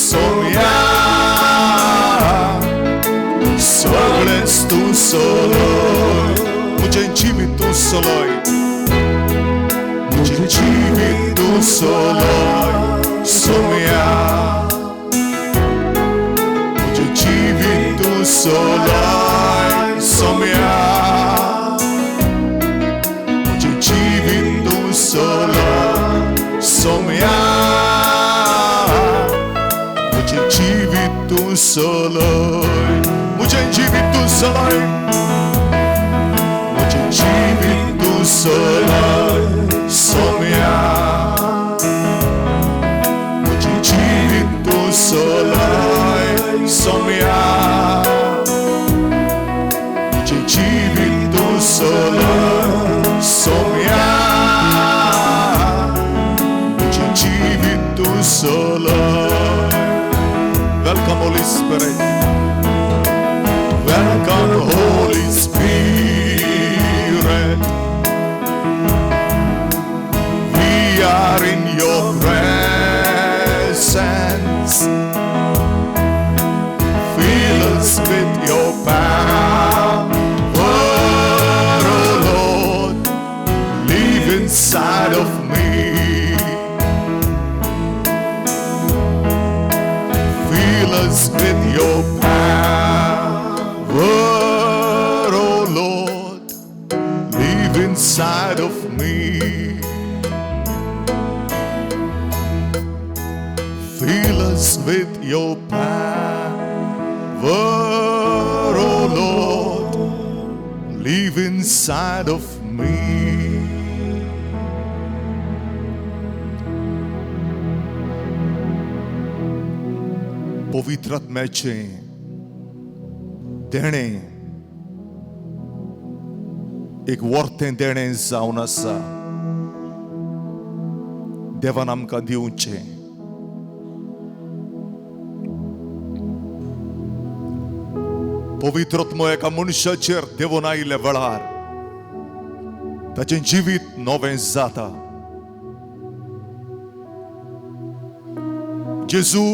सोम्या, सगळेंच तूं चलय, म्हजें जिवीत तूं चलय, म्हजें जिवीत तूं चलय सोम्या, म्हजें जिवीत तूं चलय सोम्या, म्हजें जिवीत तूं चलय सोम्या, म्हजें जिवीत तूं चलय, म्हजें जिवीत तूं चलय, म्हजें जिवीत तूं चलय सोम्या, म्हजें जिवीत तूं चलय सोम्या, म्हजें जिवीत तूं चलय सोम्या, म्हजें जिवीत तूं चलय. Welcome, Holy Spirit. Welcome, Holy Spirit. We are in your presence. Fill us with your power, oh Lord. Live inside of me. Fill us with your power, oh Lord. Live inside of me. Fill us with your power, oh Lord. Live inside of me. पवित्र आत्म्याचें देणें एक वर्तें देणें जावन आसा, देवान आमकां दिवचें. पवित्र आत्मो एका मनशाचेर देवून आयिल्ल्या वेळार ताचें जिवीत नवें जाता. जेजू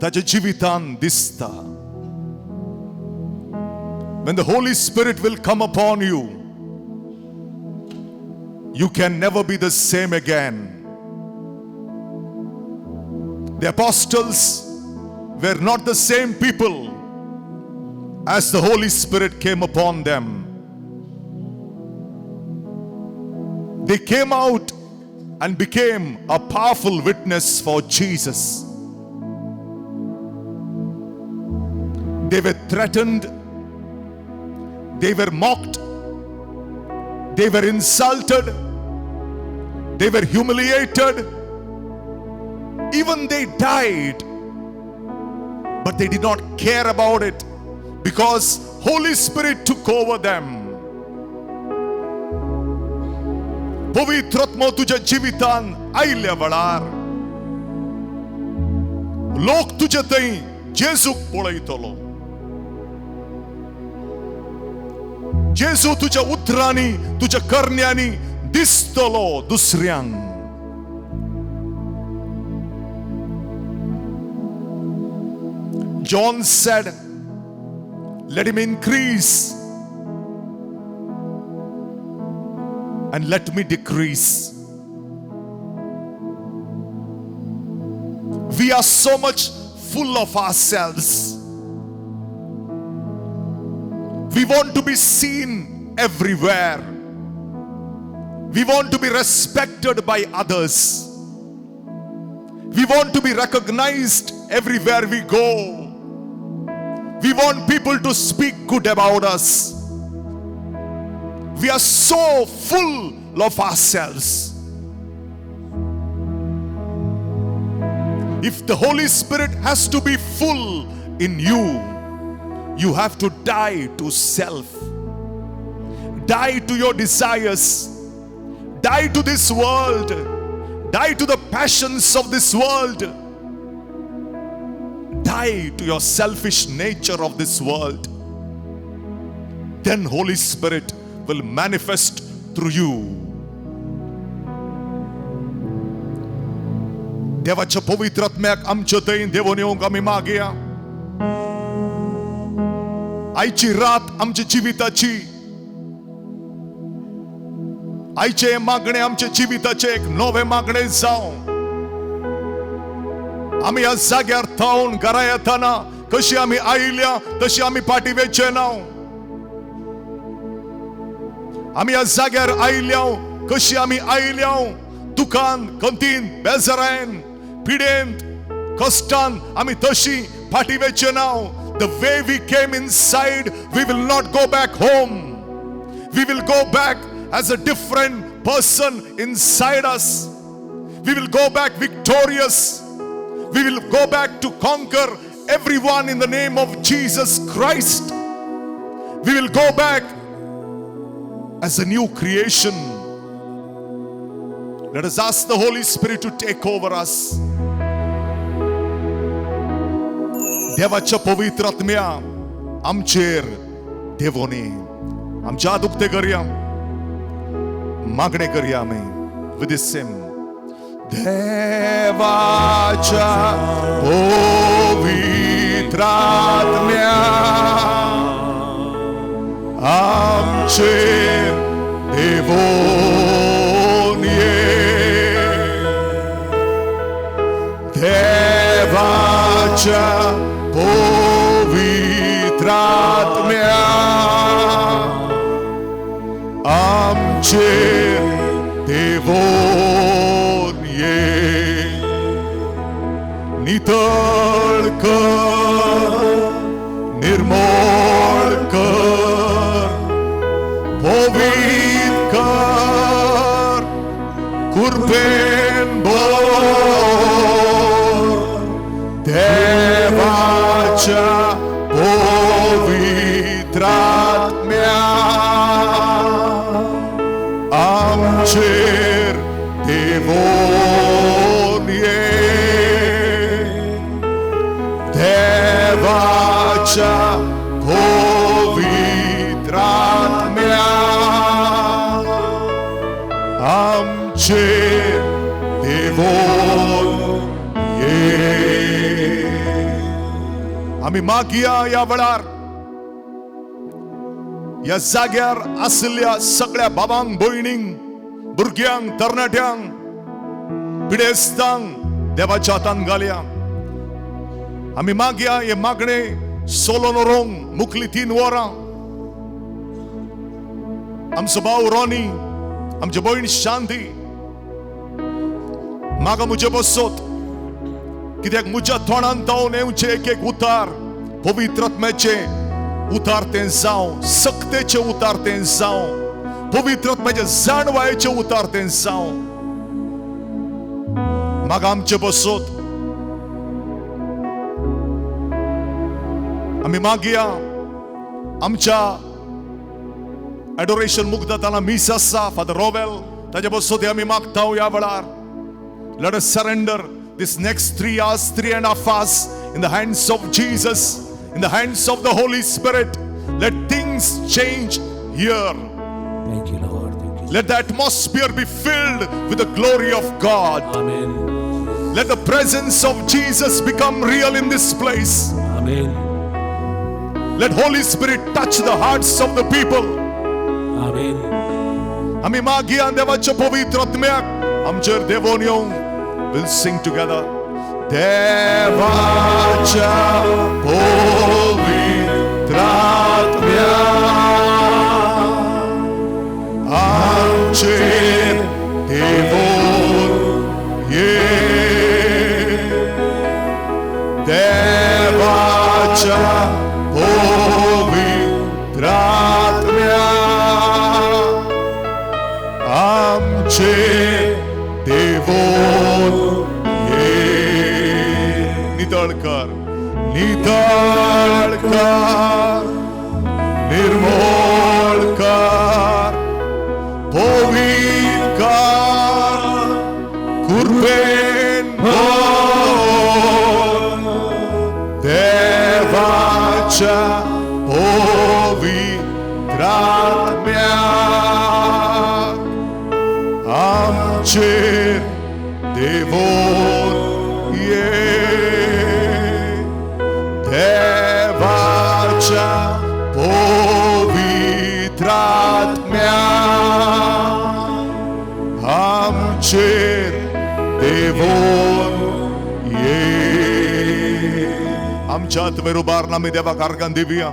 ताच्या जिवितान दिसता. When the Holy Spirit will come upon you, you can never be the same again. The apostles were not the same people as the Holy Spirit came upon them. They came out and became a powerful witness for Jesus. They were threatened, they were mocked, they were insulted, they were humiliated, even they died, but they did not care about it because Holy Spirit took over them. पवित्र आत्मो तुज्या जिवितान आयिल्ल्या वेळार लोक तुजे थंय जेजूक पळयतलो. जेजू तुज्या उतरांनी तुज्या करण्यांनी दिसतलो दुसऱ्यांक. John said, let him increase and let me decrease. We are so much full of ourselves. We want to be seen everywhere. We want to be respected by others. We want to be recognized everywhere we go. We want people to speak good about us. We are so full of ourselves. If the Holy Spirit has to be full in you, you have to die to self. Die to your desires. Die to this world. Die to the passions of this world. Die to your selfish nature of this world. Then Holy Spirit will manifest through you. देवाच्या पवित्र आत्म्याक आमच्या थंय देवून येवंक आमी मागया. आयची रात आमच्या जिविताची, आयचे मागणे आमच्या जिविताचे एक नवे मागणे जावं. आमी ह्या जाग्यार थावन घरा येताना कशी आमी आयल्या तशी आमी फाटी वेचे ना. आमी ह्या जाग्यार आयल्या कशी आमी आयल्या, दुकान कंतीन बेजारायन पिडेंत कश्टान आमी तशी फाटी वेचे ना. The way we came inside, we will not go back home. We will go back as a different person inside us. We will go back victorious. We will go back to conquer everyone in the name of Jesus Christ. We will go back as a new creation. Let us ask the Holy Spirit to take over us. देवाच्या पवित्र आत्म्या आमचेर देवोनी आमच्या हात उक्ते करया, मागणे करया आमी विथ this same. देवाच्या पवित्र आत्म्या आमचेर देवोन ये. देवाच्या पवित्र आत्म्या आमचेर देवोन ये. नितळ कर, निर्मळ कर, पवित्र कर, कृपेन भर. देवाच्या पवित्र आत्म्या आमचेर देवोन ये. देवाच्या पवित्र आत्म्या आमचेर देवोन ये. आमी मागया ह्या वेळार ह्या जाग्यार आसल्या सगळ्या बाबांक, भयणींक, भुरग्यांक, तरणाट्यांक, पिडेस्तांक देवाच्या हातान घालया. आमी मागया हे मागणे सोलोन व्हरूंक मुखली 3 वरां आमचो भाव रोनी, आमची भयण शांती मागा म्हजे बसत, कित्याक म्हज्या तोंडान तावन येवचें एक एक उतार पवित्र आत्म्याचें उतार तें जावं, सक्तेचें उतार तें जावं, पवित्र आत्म्याचें जाणवायेचें उतार तें जावं. मागा आमचे बसत आमी मागया आमच्या एडोरेशन मुगदाताना मीस आसा फादर रोवेल ताजे बसत आमी मागता ह्या वेळार. Let us surrender this next 3 hours, 3.5 hours in the hands of Jesus, in the hands of the Holy Spirit. Let things change here. Thank you, Lord. Thank you. Let the atmosphere be filled with the glory of God. Amen. Let the presence of Jesus become real in this place. Amen. Let Holy Spirit touch the hearts of the people. Amen. आमी मागया देवाच्या पवित्र आत्म्याक आमचेर देवोन येवंक. We'll sing together. देवाच्या पवित्र आत्म्या आमचेर देवोन ये. देवाच्या पवित्र आत्म्या आमचेर देवोन ये. नितळ कर, नितळ कर, निर्मळ कर, पवित्र कर, कृपेन भर. देवाच्या पवित्र आत्म्या आमचेर देवोन घेवन ये. आमच्या हात उबारून आमी देवाक आर्गां दिवया.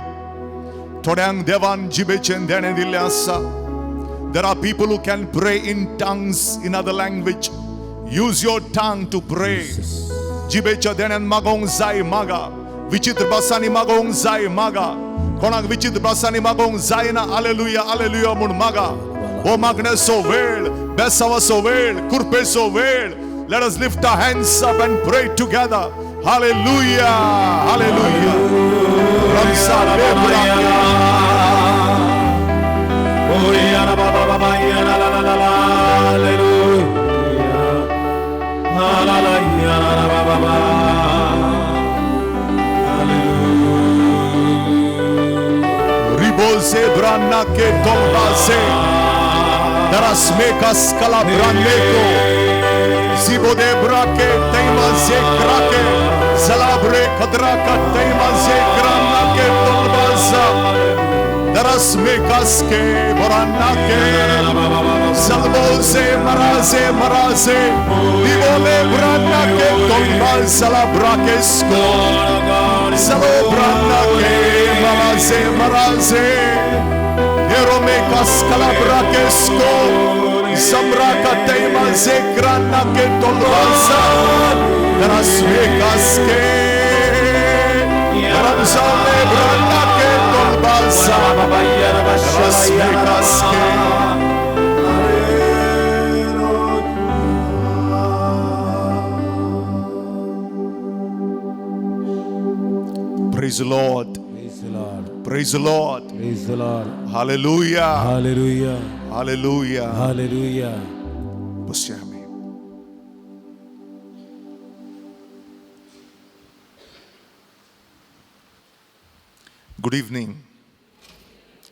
थोड्यांक देवान जिबेचें देणें दिल्लें आसा. There are people who can pray in tongues, in other language. Use your tongue to pray. जिबेच्या देण्यान मागोवंक जाय मागा, विचित्र भासांनी मागोवंक जाय मागा. कोणाक विचित्र भासांनी मागोवंक जायना, आलेलुया आलेलुया म्हूण मागा. हो मागण्याचो वेळ, बेसावाचो वेळ, कृपेचो वेळ. Let us lift our hands up and pray together. Hallelujah, hallelujah. Ramsa lebra. Ribose branna ke tombase darasmeka skala braneko zibode brake teimaze krake zalabre kadraka teimaze granna ke tombasa darasmekaske branake salbose maraze maraze divole branna ke tombasa la brakesko salo branna ke maraze maraze Eromekas calabrakesco Zambraka teima zekrana ke tolvaza Darasmekaske Ramzale brana ke tolvaza Darasmekaske. Praise the Lord. Praise the Lord. Praise the Lord. Praise the Lord. Hallelujah. Hallelujah. Hallelujah. Hallelujah. बसया आमी. Good evening.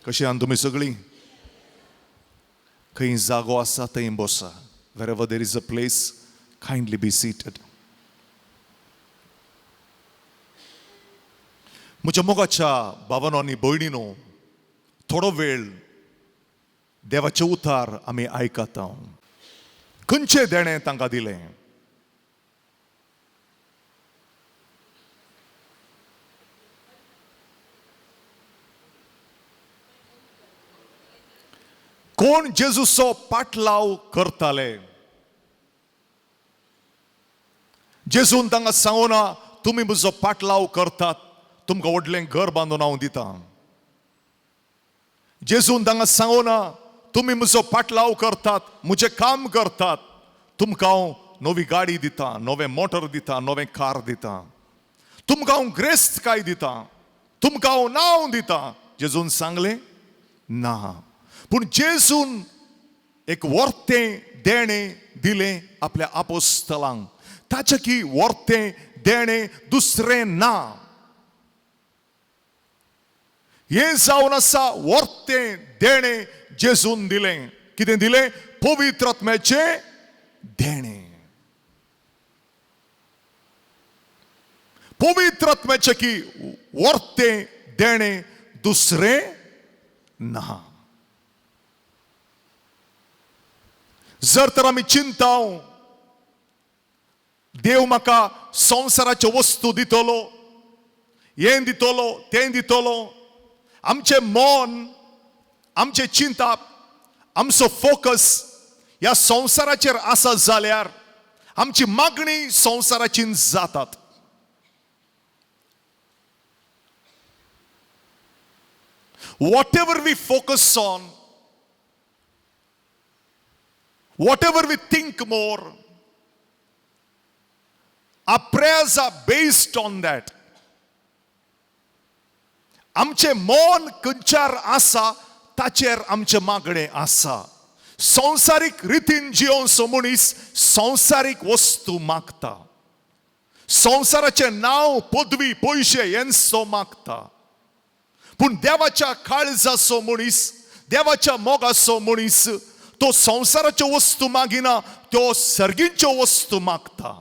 कशी आहात तुमी सगळीं? खंय जागो आसा थंय बसा. Wherever there is a place, kindly be seated. म्हज्या मोगाच्या भावानो आनी भयणीनो, थोडो वेळ देवाचे उतार आमी आयकता. खंयचें देणें तांकां दिलें? कोण जेजूचो पाटलाव करताले? जेजून तांकां सांगूना, तुमी म्हजो पाटलाव करतात, तुमकां व्हडलें घर बांदून हांव दितां. जेजून तांकां सांगूना, तुमी म्हजो पाटलाव करतात, म्हजें काम करतात, तुमकां हांव नवी गाडी दितां, नवें मोटर दितां, नवें कार दितां, तुमकां हांव ग्रेस्तकाय दितां, तुमकां हांव नांव दितां. जेजून सांगलें ना. पूण जेजून एक वर्तें देणें दिलें आपल्या आपोस्तलांक. ताचें की वर्तें देणें दुसरें ना. हें जावन आसा वर्तें देणें जेजून दिलें. कितें दिलें? पवित्र आत्म्याचें देणें. पवित्र आत्म्याचें की वर्तें देणें दुसरें ना. जर तर आमी चिंता देव म्हाका संवसाराच्यो वस्तू दितलो, हें दितलो, तें दितलो, आमचें मन, आमचें चिंताप, आमचो फोकस ह्या संवसाराचेर आसा जाल्यार आमची मागणी संवसाराची जातात. Whatever we focus on, whatever we think more, our prayers are based on that. आमचें मन खंयच्यार आसा ताचेर आमचें मागणें आसा. संवसारीक रितीन जियोवचो मनीस संवसारीक वस्तू मागता, संवसाराचें नांव, पदवी, पयशे हेंच मागता. पूण देवाच्या काळजाचो मनीस, देवाच्या मोगाचो मनीस तो संवसाराच्यो वस्तू मागिना, तो सर्गींच्यो वस्तू मागता.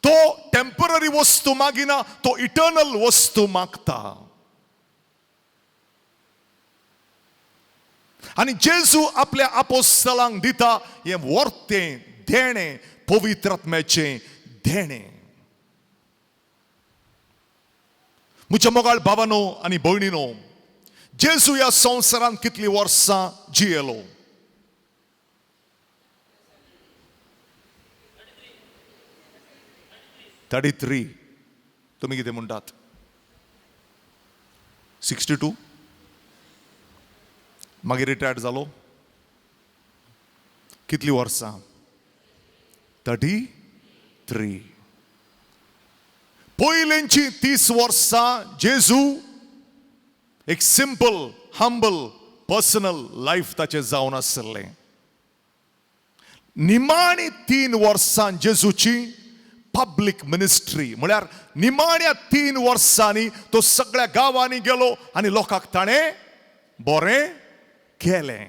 तो टेम्पररी वस्तू मागिना, तो इटर्नल वस्तू मागता. आनी जेजू आपल्या आपोस्तलांक दिता हें वर्तें देणें पवित्र आत्म्याचें देणें. म्हज्या मोगाळ भावानो आनी भयणीनो, जेजू ह्या संवसारांत कितलीं वर्सां जियेलो? 33. तुमी कितें म्हणटात? 62. मागीर रिटायर्ड जालो. कितलीं वर्सां? 33. पयलींची 30 वर्सां जेजू एक सिंपल हंबल पर्सनल लायफ ताचें जावन आशिल्लें. निमाणी 3 वर्सां जेजूची पब्लीक मिनिस्ट्री, म्हळ्यार निमाण्या 3 वर्सांनी तो सगळ्या गांवांनी गेलो आनी लोकांक ताणें बरें केलें.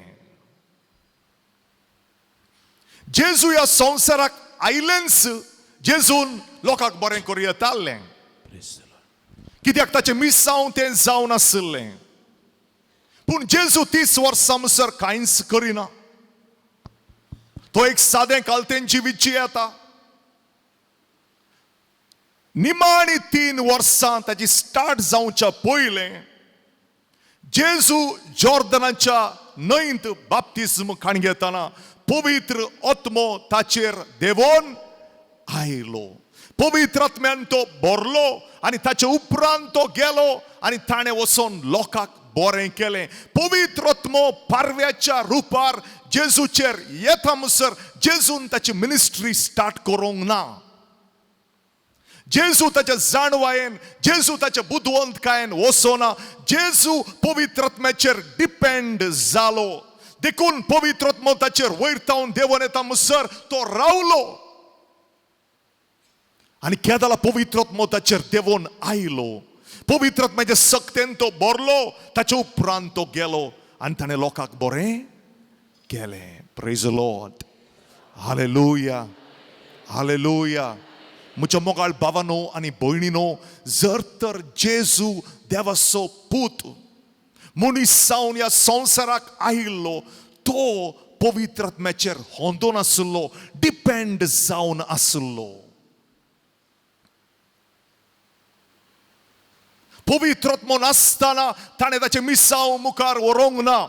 जेजू ह्या संवसाराक आयलेंच जेजून लोकांक बरें करूं येतालें, कित्याक ताचें मिसांव तें जावन आशिल्लें. पूण जेजू 30 वर्सां म्हणसर कांयच करिना. तो एक सादें कालतें जिवीत जियेता. निमाणी 3 वर्सां ताची स्टार्ट जावच्या पयलें जेजू जॉर्दनाच्या न्हंयत बाप्तिज्म खाण घेतना पवित्र आत्मो ताचेर देवोन आयलो. पवित्र आत्म्यान तो भरलो आनी ताचे उपरांत तो गेलो आनी ताणें वचोन लोकांक बरें केलें. पवित्र आत्मो पारव्याच्या रुपार जेजूचेर येता म्हणसर जेजून ताची मिनिस्ट्री स्टार्ट करूंक ना. जेजू ताच्या जाणवायेन, जेजू ताच्या बुदवंतकायेन वचोना. जेजू पवित्र आत्म्याचेर डिपेंड जालो. देखून पवित्र आत्मो ताचेर वयर तावन देंवन येता म्हणसर तो रावलो. आनी केदाला पवित्र आत्मो ताचेर देंवन आयलो, पवित्र आत्म्याच्या सक्तेन तो भरलो, ताचे उपरांत तो गेलो आनी ताणें लोकांक बरें केलें. Praise the Lord. Hallelujah, hallelujah. म्हज्या मोगाळ भावानो आनी भयणीनो, जर तर जेजू देवाचो पूत मनीस जावन ह्या संवसाराक आयिल्लो, तो पवित्र आत्म्याचेर होंदोन आशिल्लो, डिपेंड जावन आशिल्लो. पवित्र आत्मो नासतना ताणें ताचें मिसांव मुखार व्हरूंक ना.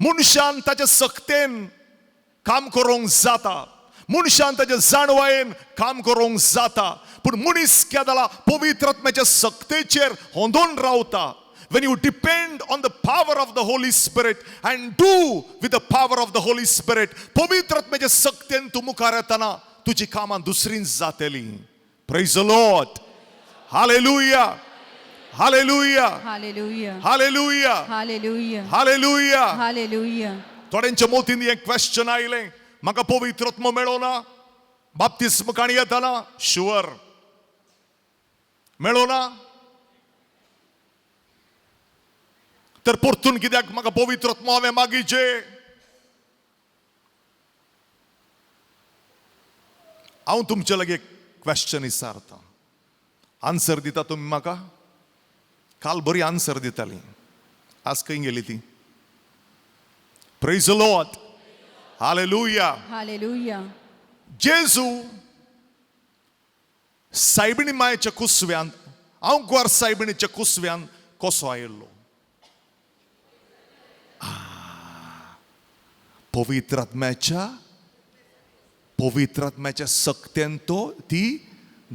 मनशान ताच्या सक्तेन काम करूंक जाता, मनशान ताच्या जाणवायेन काम करूंक जाता, पूण मनीस केदाला पवित्र आत्म्याच्या सक्तेचेर होंदोन रावता. When you depend on the power of the Holy Spirit and do with the power of the Holy Spirit, पवित्र आत्म्याच्या सक्तेन तूं मुखार येतना तुजी कामां दुसरींच जातलीं. Praise the Lord. Hallelujah, hallelujah, hallelujah, hallelujah, hallelujah, hallelujah. Hallelujah. थोड्यांच्या मोतीन एक क्वेश्चन आयलें, म्हाका पवित्र आत्मो मेळो ना, बाप्तिस्म काणी येताना शुअर मेळो ना, तर परतून कित्याक म्हाका पवित्र आत्मो हांवें मागीचे? हांव तुमचे लागीं एक क्वेश्चन विचारता, आन्सर दिता तुमी म्हाका? काल बरी आन्सर दिताली, आज खंय गेली ती? Praise the Lord. Hallelujah. Hallelujah. जेजू सायबिणी मायेच्या कुसव्यान, आंकवार सायबिणीच्या कुसव्यान कसो आयिल्लो? पवित्र आत्म्याच्या, पवित्र आत्म्याच्या सक्तेन तो ती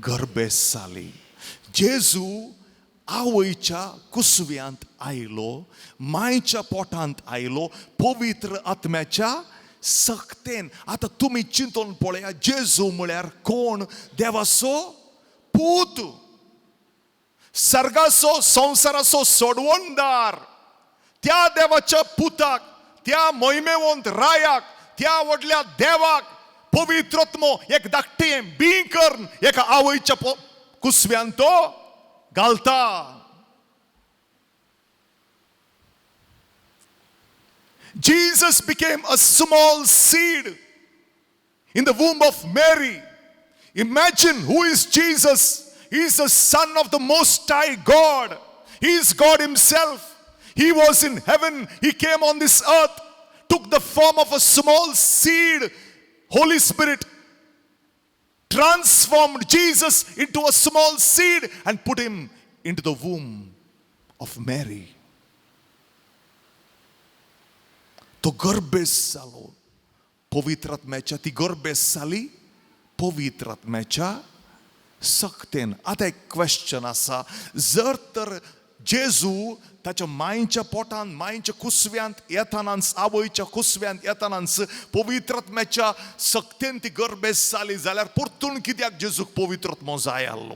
गर्भेस जाली. जेजू आवयच्या कुसव्यांत आयलो, मायच्या पोटांत आयलो पवित्र आत्म्याच्या सक्तेन. आतां तुमी चिंतून पळया, जेजू म्हळ्यार कोण? देवाचो पूत, सर्गाचो संवसाराचो सोडवणदार. त्या देवाच्या पुताक, त्या मोहिमेवंत रायाक, त्या व्हडल्या देवाक पवित्र आत्मो एक धाकटें बी करून एका आवयच्या कुसव्यान तो घालता. Jesus became a small seed in the womb of Mary. Imagine who is Jesus. He is the Son of the Most High God. He is God Himself. He was in heaven. He came on this earth, took the form of a small seed Holy Spirit transformed Jesus into a small seed and put him into the womb of Mary. तो गर्भेस जालो पवित्र आत्म्याच्या, ती गर्भेस जाली पवित्र आत्म्याच्या सक्तेन. आतां एक क्वेश्चन आसा, जर तर जेजू ताच्या मांयच्या पोटान, मांयच्या कुसव्यांत येतानाच, आवयच्या कुसव्यांत येतानाच पवित्र आत्म्याच्या सक्तेन ती गर्भेस जाली जाल्यार परतून कित्याक जेजूक पवित्र आत्मो जाय आसलो?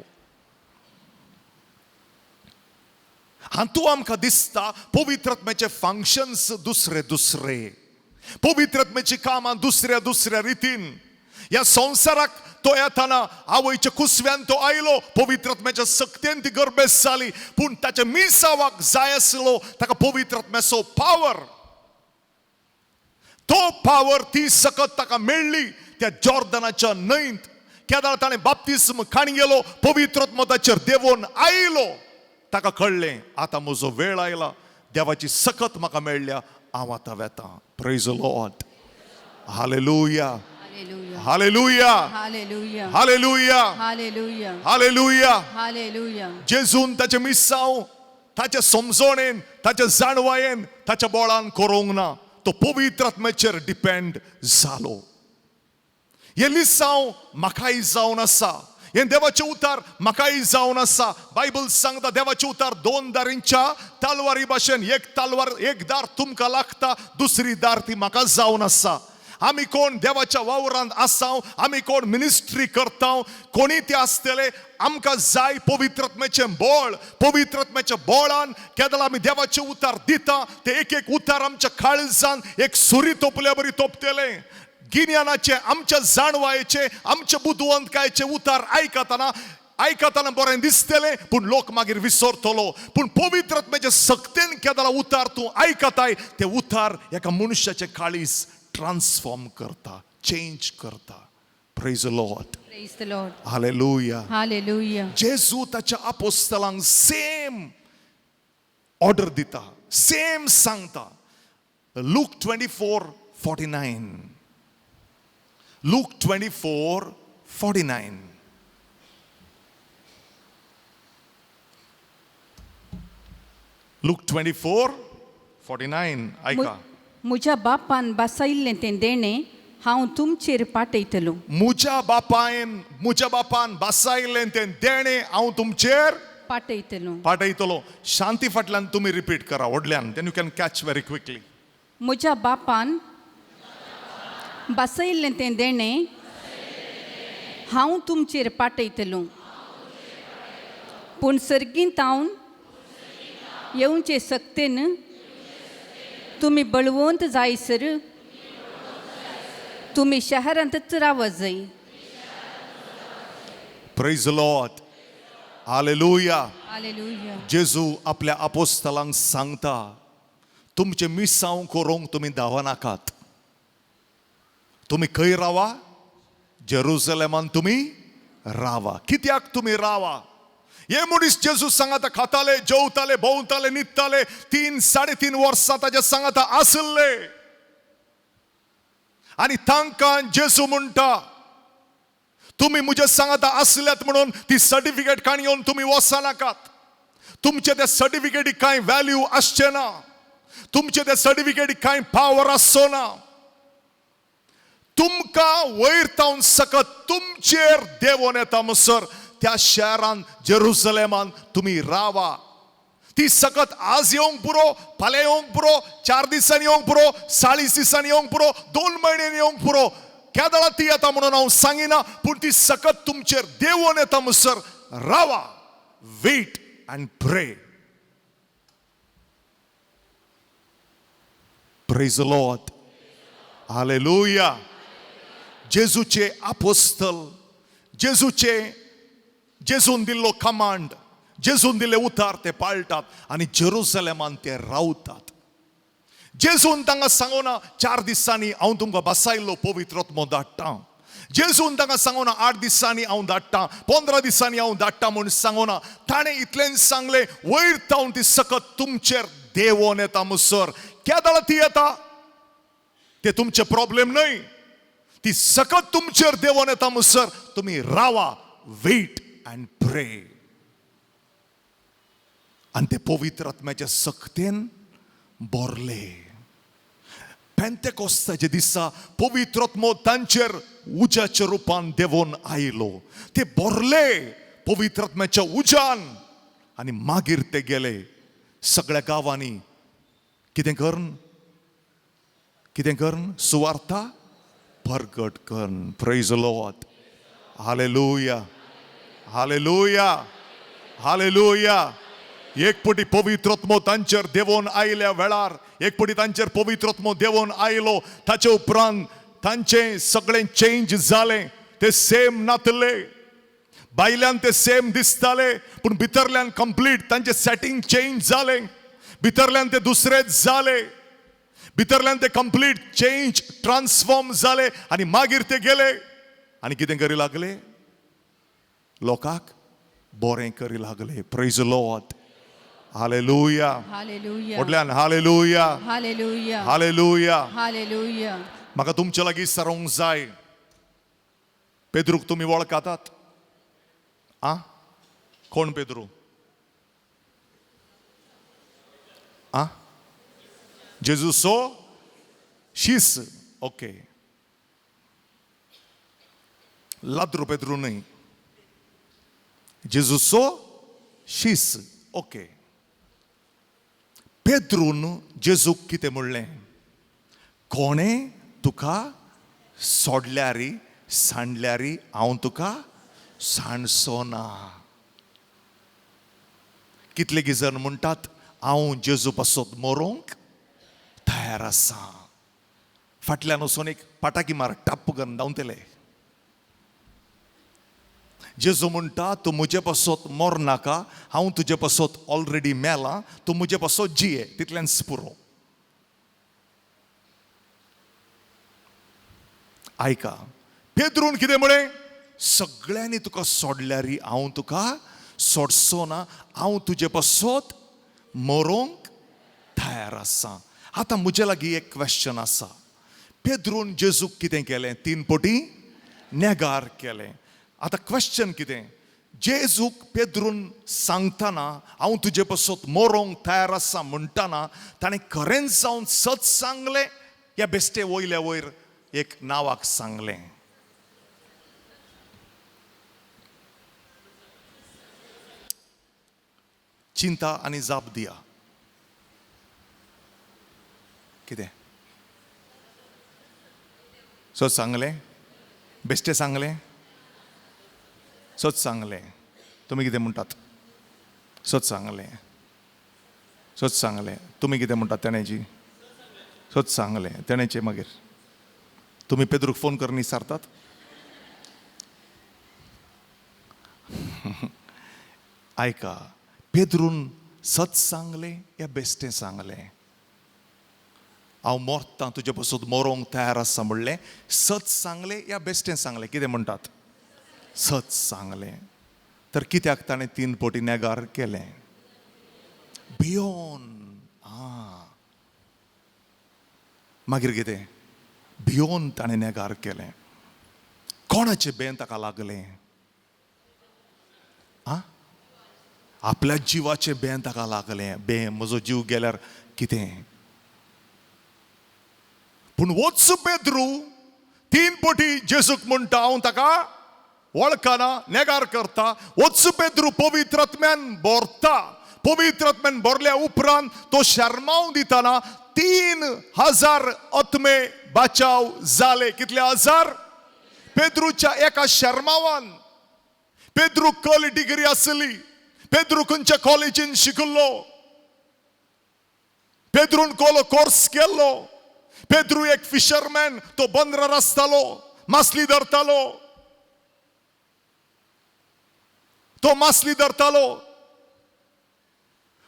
हातूंत आमकां दिसता पवित्र आत्म्याचे फंक्शन्स दुसरे दुसरे, पवित्र आत्म्याची कामां दुसऱ्या दुसऱ्या रितीन. ह्या संवसाराक तो येताना आवयच्या कुसव्यान तो आयलो, पवित्र आत्म्याच्या सक्तेन ती गर्भेस जाली, पूण ताच्या मिसावाक जाय आसलो ताका पवित्र आत्म्याचो पावर. तो पावर ती सकत ताका मेळ्ळी त्या जॉर्दनाच्या न्हंयत. केदाळ ताणें बाप्तिस्म खाण गेलो, पवित्र आत्मो ताचेर देंवोन आयलो, ताका कळ्ळें आतां म्हजो वेळ आयला, देवाची सकत म्हाका मेळ्ळ्या, हांव आतां वेतां. Praise Lord. Hallelujah. Hallelujah. Hallelujah. Hallelujah. Hallelujah. Hallelujah. Hallelujah. Hallelujah. जेजून ताचें मिसांव ताच्या समजणेन, ताच्या जाणवायेन, ताच्या बोळान करूंक ना, तो पवित्र आत्म्याचेर डिपेंड जालो. हें लिसांव म्हाकाय जावन आसा, हें देवाचें उतार म्हाकाय जावन आसा. बायबल सांगता देवाचें उतार दोन दारींच्या तालवारी भाशेन, एक तालवार एक दार तुमकां लागता, दुसरी दार ती म्हाका जावन आसा. आमी कोण देवाच्या वावरांत आसा, आमी कोण मिनिस्ट्री करता, कोणी ते आसतले, आमकां जाय पवित्र आत्म्याचें बळ. पवित्र आत्म्याच्या बळान केदळ आमी देवाचें उतार दिता, ते एक एक उतार आमच्या काळजान एक सुरी तोपल्या बरी तोपतले. गिन्यानाचे, आमच्या जाणवायेचे, आमच्या बुदवंतकायेचे उतार आयकतना आयकतना बरें दिसतलें, पूण लोक मागीर विसरतलो. पूण पवित्र आत्म्याचे सक्तेन केदळा उतार तूं आयकताय, ते उतार एका मनशाचें काळीज ट्रान्सफॉर्म करता, चेंज करता. Praise Lord. Praise the Lord. Hallelujah. Hallelujah. जेजू ताच्या आपोस्तलांक सेम ऑर्डर दिता, सेम सांगता. Luke 24:49, Luke 24:49. Luke 24:49 आयका. म्हज्या बापान बसयल्लें तें देणें हांव तुमचेर पाठयतलो. म्हज्या बापायन, म्हज्या बापान बसयल्लें तें देणें हांव तुमचेर पाठयतलो. पाठयतलो. शांती फाटल्यान तुमी रिपीट करा व्हडल्यान, then you can catch very quickly. म्हज्या बापान बसयल्लें तें देणें हांव तुमचेर पाठयतलो, पूण सर्गींत हांव येवचे सक्तेन तुमी बळवंत जायसर तुमी शहरांतच रावत जाय. Praise Lord. Hallelujah. Hallelujah. जेजू आपल्या आपोस्तलांक सांगता, तुमचें मिसांव करूंक तुमी धांवनाकात, तुमी खंय रावा? जेरुजलेमान तुमी रावा. कित्याक तुमी रावा? हे मनीस जेजू सांगाता खाताले, जेवताले, भोंवताले, न्हिदताले, 3 3.5 वर्सां ताच्या सांगाता आसले. आनी तांकां जेजू म्हणटा, तुमी म्हज्या सांगाता आसल्यात म्हणून ती सर्टिफिकेट काणी येवन तुमी वचनाकात. तुमचे त्या सर्टिफिकेटीक कांय व्हॅल्यू आसचें ना, तुमचे त्या सर्टिफिकेटीक कांय पावर आसचो ना. तुमकां वयर तावन सकत तुमचेर देवोन येता म्हणसर त्या शहरान जेरुजलेमान तुमी रावा. ती सकत आज येवंक पुरो, फाल्यां येवंक पुरो, 4 दिसांनी येवंक पुरो, 40 दिसांनी येवंक पुरो, 2 म्हयन्यांनी येवंक पुरो, केदळा ती येता म्हणून हांव सांगिना, पूण ती सकत तुमचेर देवोन येता म्हणसर रावा. Wait and pray. Praise Lord. Hallelujah. जेजूचे आपोस्तल, जेजूचे, जेजून दिल्लो कमांड, जेजून दिल्ले उतार ते पाळटात आनी जेरुजलेमान ते रावतात. जेजून तांकां सांगोना 4 दिसांनी हांव तुमकां बसायल्लो पवित्र आत्मो धाडटा. जेजून तांकां सांगोना 8 दिसांनी हांव धाडटा, 15 दिसांनी हांव धाडटा म्हूण सांगोना. ताणें इतलेंच सांगलें, वयर तावन ती सकत तुमचेर देवोन येता म्हणसर. केदळा ती येता ते तुमचे प्रॉब्लेम न्हय, ती सकत तुमचेर देंवोन येता म्हणसर तुमी रावा, वेट अँड प्रे. आनी ते पवित्र आत्म्याच्या सक्तेन भरले. पेंतेकोस्ताच्या दिसा पवित्र आत्मो तांचेर उज्याच्या रुपान देंवोन आयलो. ते भरले पवित्र आत्म्याच्या उज्यान आनी मागीर ते गेले सगळ्या गांवांनी. कितें करून? कितें करून? सुवार्ता परगट करून. Praise Lord. Hallelujah, hallelujah, hallelujah. एक पटी पवित्र आत्मो तांचेर देंवोन आयल्या वेळार, एक पटी तांचेर पवित्र आत्मो देंवोन आयलो, ताचे उपरांत तांचें सगळें चेंज जालें. ते सेम नातले, भायल्यान ते सेम दिसताले, पूण भितरल्यान कंप्लीट तांचें सेटींग चेंज जालें. भितरल्यान ते दुसरेच जाले, भितरल्यान ते कंप्लीट चेंज ट्रान्सफॉर्म जाले आनी मागीर ते गेले आनी कितें करी लागले? लोकांक बरें करी लागले. Praise Lord. Hallelujah. Hallelujah. व्हडल्यान hallelujah. Hallelujah. Hallelujah. Hallelujah. म्हाका तुमचे लागीं सरोंक जाय. पेद्रूक तुमी वळखातात? आं, कोण पेद्रू? आं, जेजूचो शीस. ओके, लाद्रू पेद्रू न्हय, जेजूचो शीस. ओके, पेद्रून जेजूक कितें म्हणलें? कोणें तुका सोडल्यारी सांडल्यारी हांव तुका सांडचो ना. कितले जण म्हणटात हांव जेजू पासत मरोंक तयार आसा. फाटल्यान वचून एक पाटाकी मार, टप्प करून धांवतले. जेजू म्हणटा तूं म्हजे पासत मर नाका, हांव तुजे पासत ऑलरेडी मेलां, तूं म्हजे पासत जिये, तितल्यान पुरो. आयका, पेद्रून कितें म्हळें? सगळ्यांनी तुका सोडल्यारी हांव तुका सोडचो ना, हांव तुजे पासत मरोंक तयार आसा. आतां म्हजे लागीं एक क्वेश्चन आसा. पेद्रून जेजूक कितें केलें? तीन पटी नेगार केलें. आतां क्वेश्चन कितें? जेजूक पेद्रून सांगतना हांव तुजे पासत मरोंक तयार आसा म्हणटना ताणें खरेंच जावन सत सांगलें या बेश्टे वयल्या वयर एक नांवाक सांगलें? चिंता आनी जाप दिया. कितें सत सांगलें? बेश्टें सांगलें? सत सांगलें. तुमी कितें म्हणटात? सत सांगलें, सत सांगलें. तुमी कितें म्हणटात? तेणेची सत सांगलें, तेणेचें. मागीर तुमी पेद्रूक फोन करून विचारतात? आयका, पेद्रून सत सांगलें या बेश्टें सांगलें? हांव मरतां तुजे पासत मरोंक तयार आसा म्हणलें, सत सांगलें या बेश्टें सांगलें? कितें म्हणटात? सत सांगलें. तर कित्याक ताणें तीन पटी नेगार केलें? भियोन. आं, मागीर कितें? भियोन ताणें नेगार केलें. कोणाचें बेन ताका लागलें? आं, आपल्या जिवाचें बेन ताका लागलें. बें म्हजो जीव गेल्यार कितें? पूण वच पेद्रू तीन पटी जेजूक म्हणटा हांव ताका वळखना, नेगार करता. वच पेद्रू पवित्र आत्म्यान भरता. पवित्र आत्म्यान भरल्या उपरांत तो शर्माव दितना 3000 आत्मे बाचाव जाले. कितले हजार? पेद्रूच्या एका शर्मावान. पेद्रू कल डिग्री आसली, पेद्रू खंयच्या कॉलेजीन शिकल्लो, पेद्रून कोलो कोर्स केल्लो. पेद्रू एक फिशरमॅन, तो बंदरार आसतालो, मासली धरतालो, तो मासली धरतालो.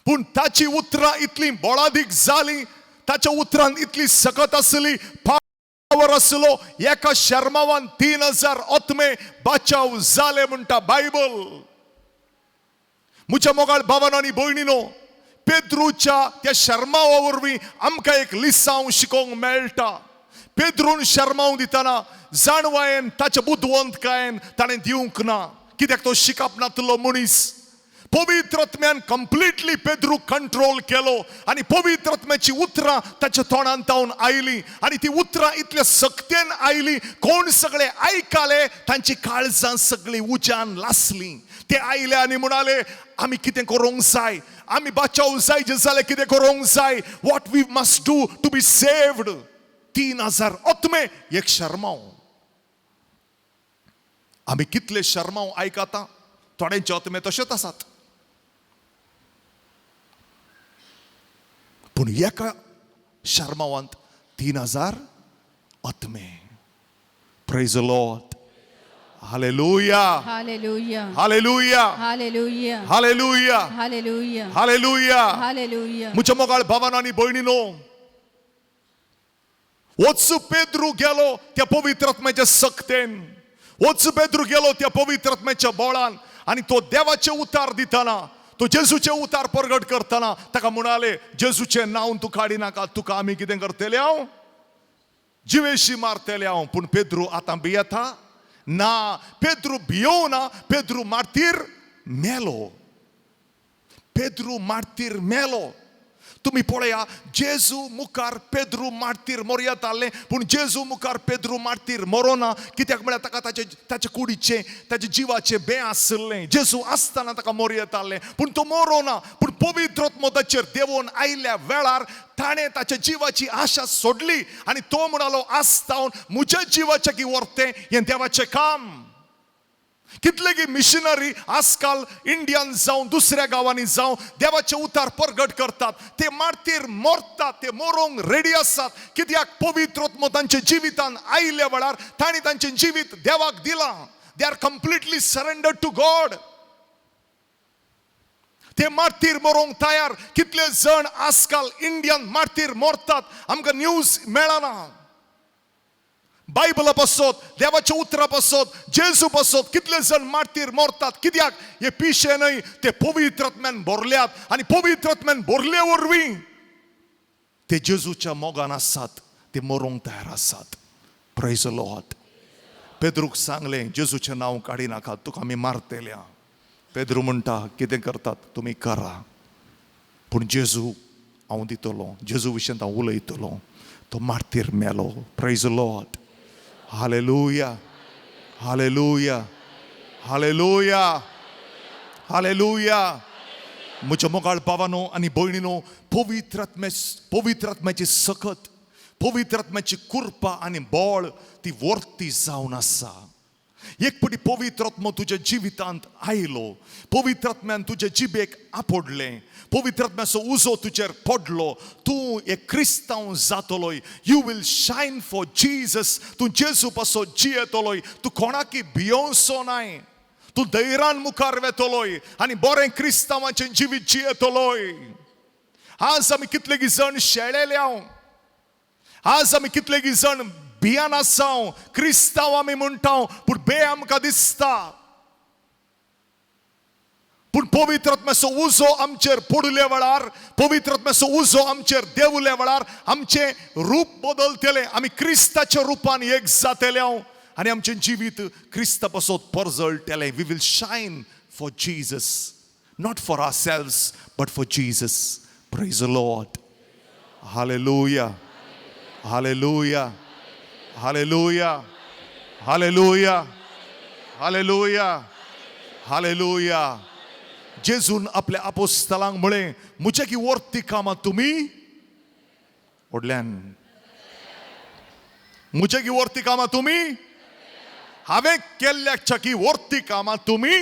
पूण ताची उतरां इतली बळादीक जाली, ताच्या उतरान इतली सकत आसली, पावर आसलो, एका शर्मावान 3000 आत्मे बाचाव जाले म्हणटा बायबल. म्हज्या मोगाळ भावानो आनी भयणीनो, पेद्रूच्या त्या शर्मावा वरवीं आमकां एक लिसांव शिकोवंक मेळटा. पेद्रून शर्माव दितना जाणवायेन ताच्या बुदवंतकायेन ताणें दिवंक ना, कित्याक तो शिकप नातलो मनीस. पवित्र आत्म्यान कंप्लिटली पेद्रूक कंट्रोल केलो आनी पवित्र आत्म्याची उतरां ताच्या तोंडान तावन आयली आनी ती उतरां इतल्या सक्तेन आयली, कोण सगळे आयकाले तांची काळजां सगळीं उज्यान लासलीं. ते आयले आनी म्हणाले आमी कितें करूंक जाय, आमी बाचाव जाय जे जाल्यार कितें करूंक जाय, what we must do to be saved. 3000 आत्मे एक शर्माव. आमी कितले शर्माव आयकता, थोड्यांचे आत्मे तशेंच आसात, पूण एका शर्मावांत 3000 आत्मे. Praise the Lord. Hallelujah. Hallelujah. Hallelujah. Hallelujah. Hallelujah. Hallelujah. Hallelujah. Hallelujah. म्हज्या मोगाळ भावान आनी भयणीनो, वच पेद्रू गेलो त्या पवित्र आत्म्याच्या सक्तेन, वच पेद्रू गेलो त्या पवित्र आत्म्याच्या बळान आनी तो देवाचे उतार दितना, तो जेजूचे उतार परगट करतना ताका म्हणाले जेजूचें नांव तूं काडिनाका, तुका आमी कितें करतले हांव, जिवेशी मारतले हांव. पूण पेद्रू आतां भियेता ना, पेद्रू भियोवना, पेद्रू मार्तीर मेलो, पेद्रू मार्तीर मेलो. तुमी पळया जेजू मुखार पेद्रू मार्तीर मोरयत आसलें, पूण जेजू मुखार पेद्रू मार्तीर मरोना, कित्याक म्हळ्यार ताका ताचे ताचे कुडीचें ताच्या जिवाचें बें आशिल्लें. जेजू आसतना ताका मोरयत आसलें, पूण तो मरोना. पूण पवित्र आत्मो ताचेर देंवोन आयल्या वेळार ताणें ताच्या जिवाची आशा सोडली आनी तो म्हणालो आसतावन म्हज्या जिवाचें की व्हरतें हें देवाचें काम. कितले की मिशनरी आजकाल इंडियान जावं दुसऱ्या गांवांनी जावं देवाचे उतार परगट करतात, ते मार्तीर मरतात, ते मरोंक रेडी आसात, कित्याक पवित्र आत्मो तांच्या जिवितान आयिल्ल्या वेळार तांणी तांचें जिवीत देवाक दिलां. They are completely surrendered to God. ते मार्तीर मरोंक तयार. कितले जण आजकाल इंडियान मार्तीर मरतात, आमकां न्यूज मेळना. बायबला पासत, देवाच्या उतरा पासत, जेजू पासत कितले जण मार्तीर मरतात, कित्याक हे पिशे न्हय, ते पवित्र आत्म्यान भरल्यात आनी पवित्र आत्म्यान भरले वरवीं ते जेजूच्या मोगान आसात, ते मरोंक तयार आसात. Praise the Lord. पेद्रूक सांगलें जेजूचें नांव काडिनाका, तुका आमी मारतल्या. पेद्रू म्हणटा कितें करतात तुमी करा, पूण जेजू हांव दितलो, जेजू विशयांत हांव उलयतलो. तो मार्तीर मेलो. Praise the Lord. Hallelujah. Hallelujah. Hallelujah. Hallelujah. म्हज्या मोगाळ भावानो आनी भयणीनो, पवित्र आत्म्या पवित्र आत्म्याची सकत, पवित्र आत्म्याची कृपा आनी बळ ती वर्ती जावन आसा. एक पटी पवित्र आत्मो तुज्या जिवितांत आयलो, पवित्र आत्म्यान तुज्या जिबेक आपडलें, पवित्र आत्म्याचो उजो तुजेर पडलो, तूं एक क्रिस्तांव जातलोय. You will shine for Jesus. तूं जेजू पासो जियेतलोय, तूं कोणाकी भियोवचो नाय, तूं धैर्यान मुखार वेतलोय आनी बरें क्रिस्तांवाचें जिवीत जियेतलोय. आज आमी कितलेगी जण शेळेले, आज आमी कितलेगी जण भियान आसाव, क्रिस्तांव आमी म्हणटा, पूण बे आमकां दिसता. पूण पवित्र आत्म्याचो उजो आमचेर पडल्या वेळार, पवित्र आत्म्याचो उजो आमचेर देंवल्या वेळार आमचें रूप बदलतलें, आमी क्रिस्ताच्या रुपान एक जातले आनी आमचें जिवीत क्रिस्ता पासत परजळटलें. We will shine for Jesus, not for ourselves but for Jesus. Praise the Lord. Hallelujah. Hallelujah. Hallelujah. Hallelujah. Hallelujah. Hallelujah. जेजून आपल्या आपोस्तलांक म्हळें म्हज्या की वर्ती कामां तुमी व्हडल्यान, म्हज्या की वर्ती कामां तुमी, हांवें केल्ल्याच्या की वर्ती कामां तुमी.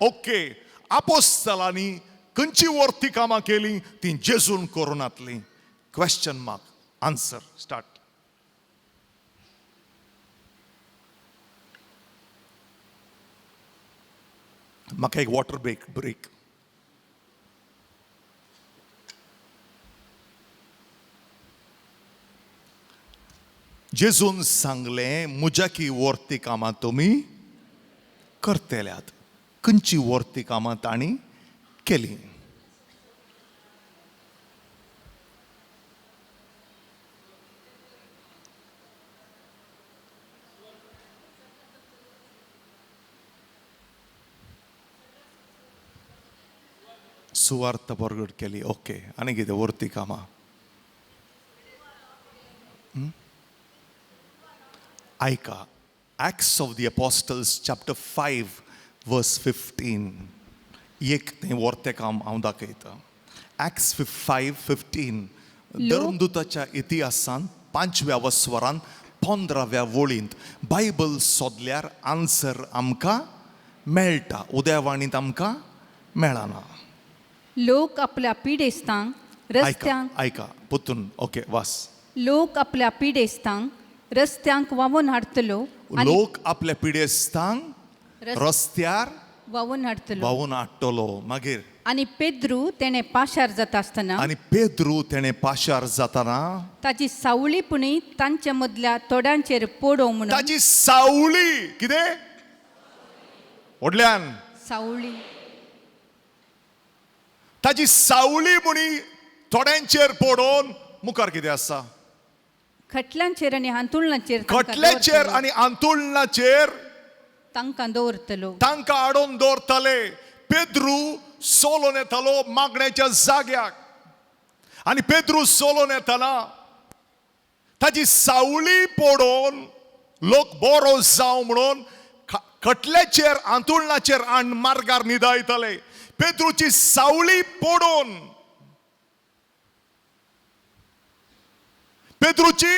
ओके, आपोस्तलांनी खंयची वर्ती कामां केली ती जेजून करूं नातली. Question mark. Answer start. म्हाका एक वॉटर ब्रेक ब्रेक. जेजून सांगलें म्हज्या की वर्ती कामां तुमी करतल्यात. खंयची वर्ती कामां तांणी केली? सुवार्थ परगट केली. ओके, आनी कितें व्हरती कामां? आयका, Acts of the Apostles chapter 5 verse 15. एक तें व्हरतें काम हांव दाखयतां. Acts 5:15. धर्मदूताच्या इतिहासान 5व्या वस्वरान 15व्या वळींत बायबल सोदल्यार आन्सर आमकां मेळटा, उदयवाणींत आमकां मेळना. लोक आपल्या पिडेस्तांक रस्त्यांक, आयका पुतून, ओके वास. लोक आपल्या पिडेस्तांक रस्त्यांक व्हांवोवन हाडटलो, लोक आपल्या पिडेस्तांक रस्त्यार व्हांवोवन हाडटलो, व्हांवून हाडटलो. मागीर आनी पेद्रू तेणें पाशार जाता आसतना, आनी पेद्रू तेणें पाशार जाताना ताजी सावळी पुणी तांचे मदल्या तोड्यांचेर पडोवं म्हणून, ताजी सावळी कितें व्हडल्यान सावळी, ताजी सावळी म्हणी थोड्यांचेर पडोवन. मुखार कितें आसा? खटल्यांचेर आनी हांतुळणाचेर, खटल्याचेर आनी हांतुळणाचेर तांकां दवरतलो, तांकां हाडून दवरताले. पेद्रू सोलोन येतालो मागण्याच्या जाग्याक, आनी पेद्रू सोलोन येताना ताजी सावळी पडोवन लोक बरो जावं म्हणून खटल्याचेर हांतुळणाचेर आनी मार्गार न्हिदायताले. पेद्रूची सावळी पडोवन, पेद्रूची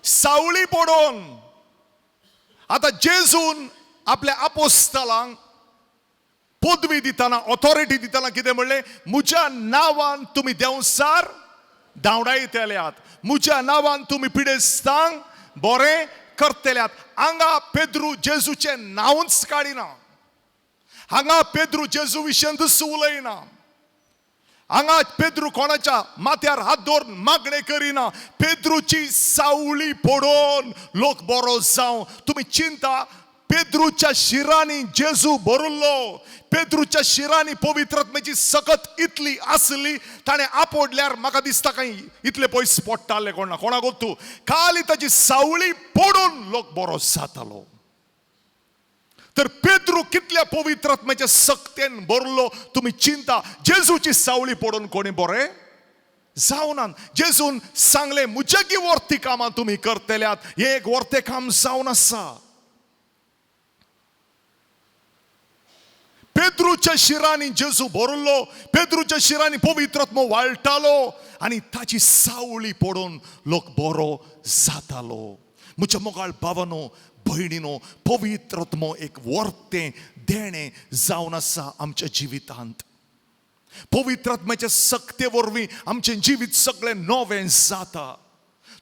सावळी पडोवन. आतां जेजून आपल्या आपोस्तलांक पदवी दितना, ऑथॉरिटी दितना कितें म्हणलें? म्हज्या नांवान तुमी देंवसार धांवडायतल्यात, म्हज्या नांवान तुमी पिडेस्तांक बरें करतल्यात. हांगा पेद्रू जेजूचें नांवूच काडिना, हांगा पेद्रू जेजू विशयांतूच उलयना, हांगा पेद्रू कोणाच्या माथ्यार हात दवरून मागणें करिना. पेद्रूची सावळी पडोवन लोक बरो जावं. तुमी चिंता, पेद्रूच्या शिरांनी जेजू भरिल्लो, पेद्रूच्या शिरांनी पवित्र आत्म्याची सकत इतली आसली, ताणें आपोडल्यार म्हाका दिसता कांय इतले पयस पडटाले कोणा कोणाक तूं. खाली ताची सावळी पडून लोक बरो जातालो. तर पेद्रू कितल्या पवित्र आत्म्याच्या सक्तेन भरलो तुमी चिंता. जेजूची सावळी पडून कोणी बरें जावनात. जेजून सांगलें, म्हज्या की वर्ती कामां तुमी करतल्यात, हें एक वर्तें काम जावन आसा. पेद्रूच्या शिरांनी जेजू भरलो, पेद्रूच्या शिरांनी पवित्र आत्मो वाळटालो आनी ताची सावळी पडून लोक बरो जातालो. म्हज्या मोगाळ भावानो भयणीनो, पवित्र आत्मो एक वर्तें देणें जावन आसा आमच्या जिवितांत. पवित्र आत्म्याच्या सक्ते वरवीं आमचें जिवीत सगळें नवें जाता.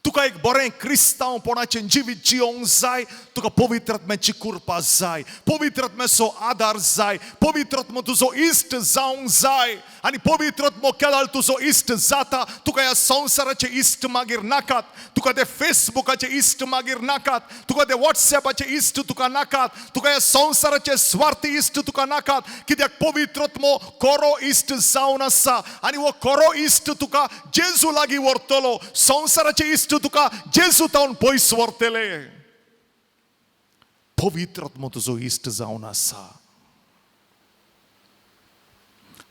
तुका एक बरें क्रिस्तांवपणाचें जिवीत जियोंक जाय, तुका पवित्र आत्म्याची कृपा जाय, पवित्र आत्म्याचो आदार जाय, पवित्र आत्मो तुजो इश्ट जावंक जाय. आनी पवित्र आत्मो केदाळ तुजो इश्ट जाता, तुका ह्या संवसाराचे इश्ट मागीर नाकात, तुका ते फेसबुकाचे इश्ट मागीर नाकात, तुका ते वॉट्सॅपाचे इश्ट तुका नाकात, तुका ह्या संवसाराचे स्वार्थी इश्ट तुका नाकात. कित्याक पवित्र आत्मो खरो इश्ट जावन आसा आनी हो खरो इश्ट तुका जेजू लागीं व्हरतलो, संवसाराचे इश्ट तुका जेजू तावन पयस व्हरतले. पवित्र आत्मो तुजो इश्ट जावन आसा.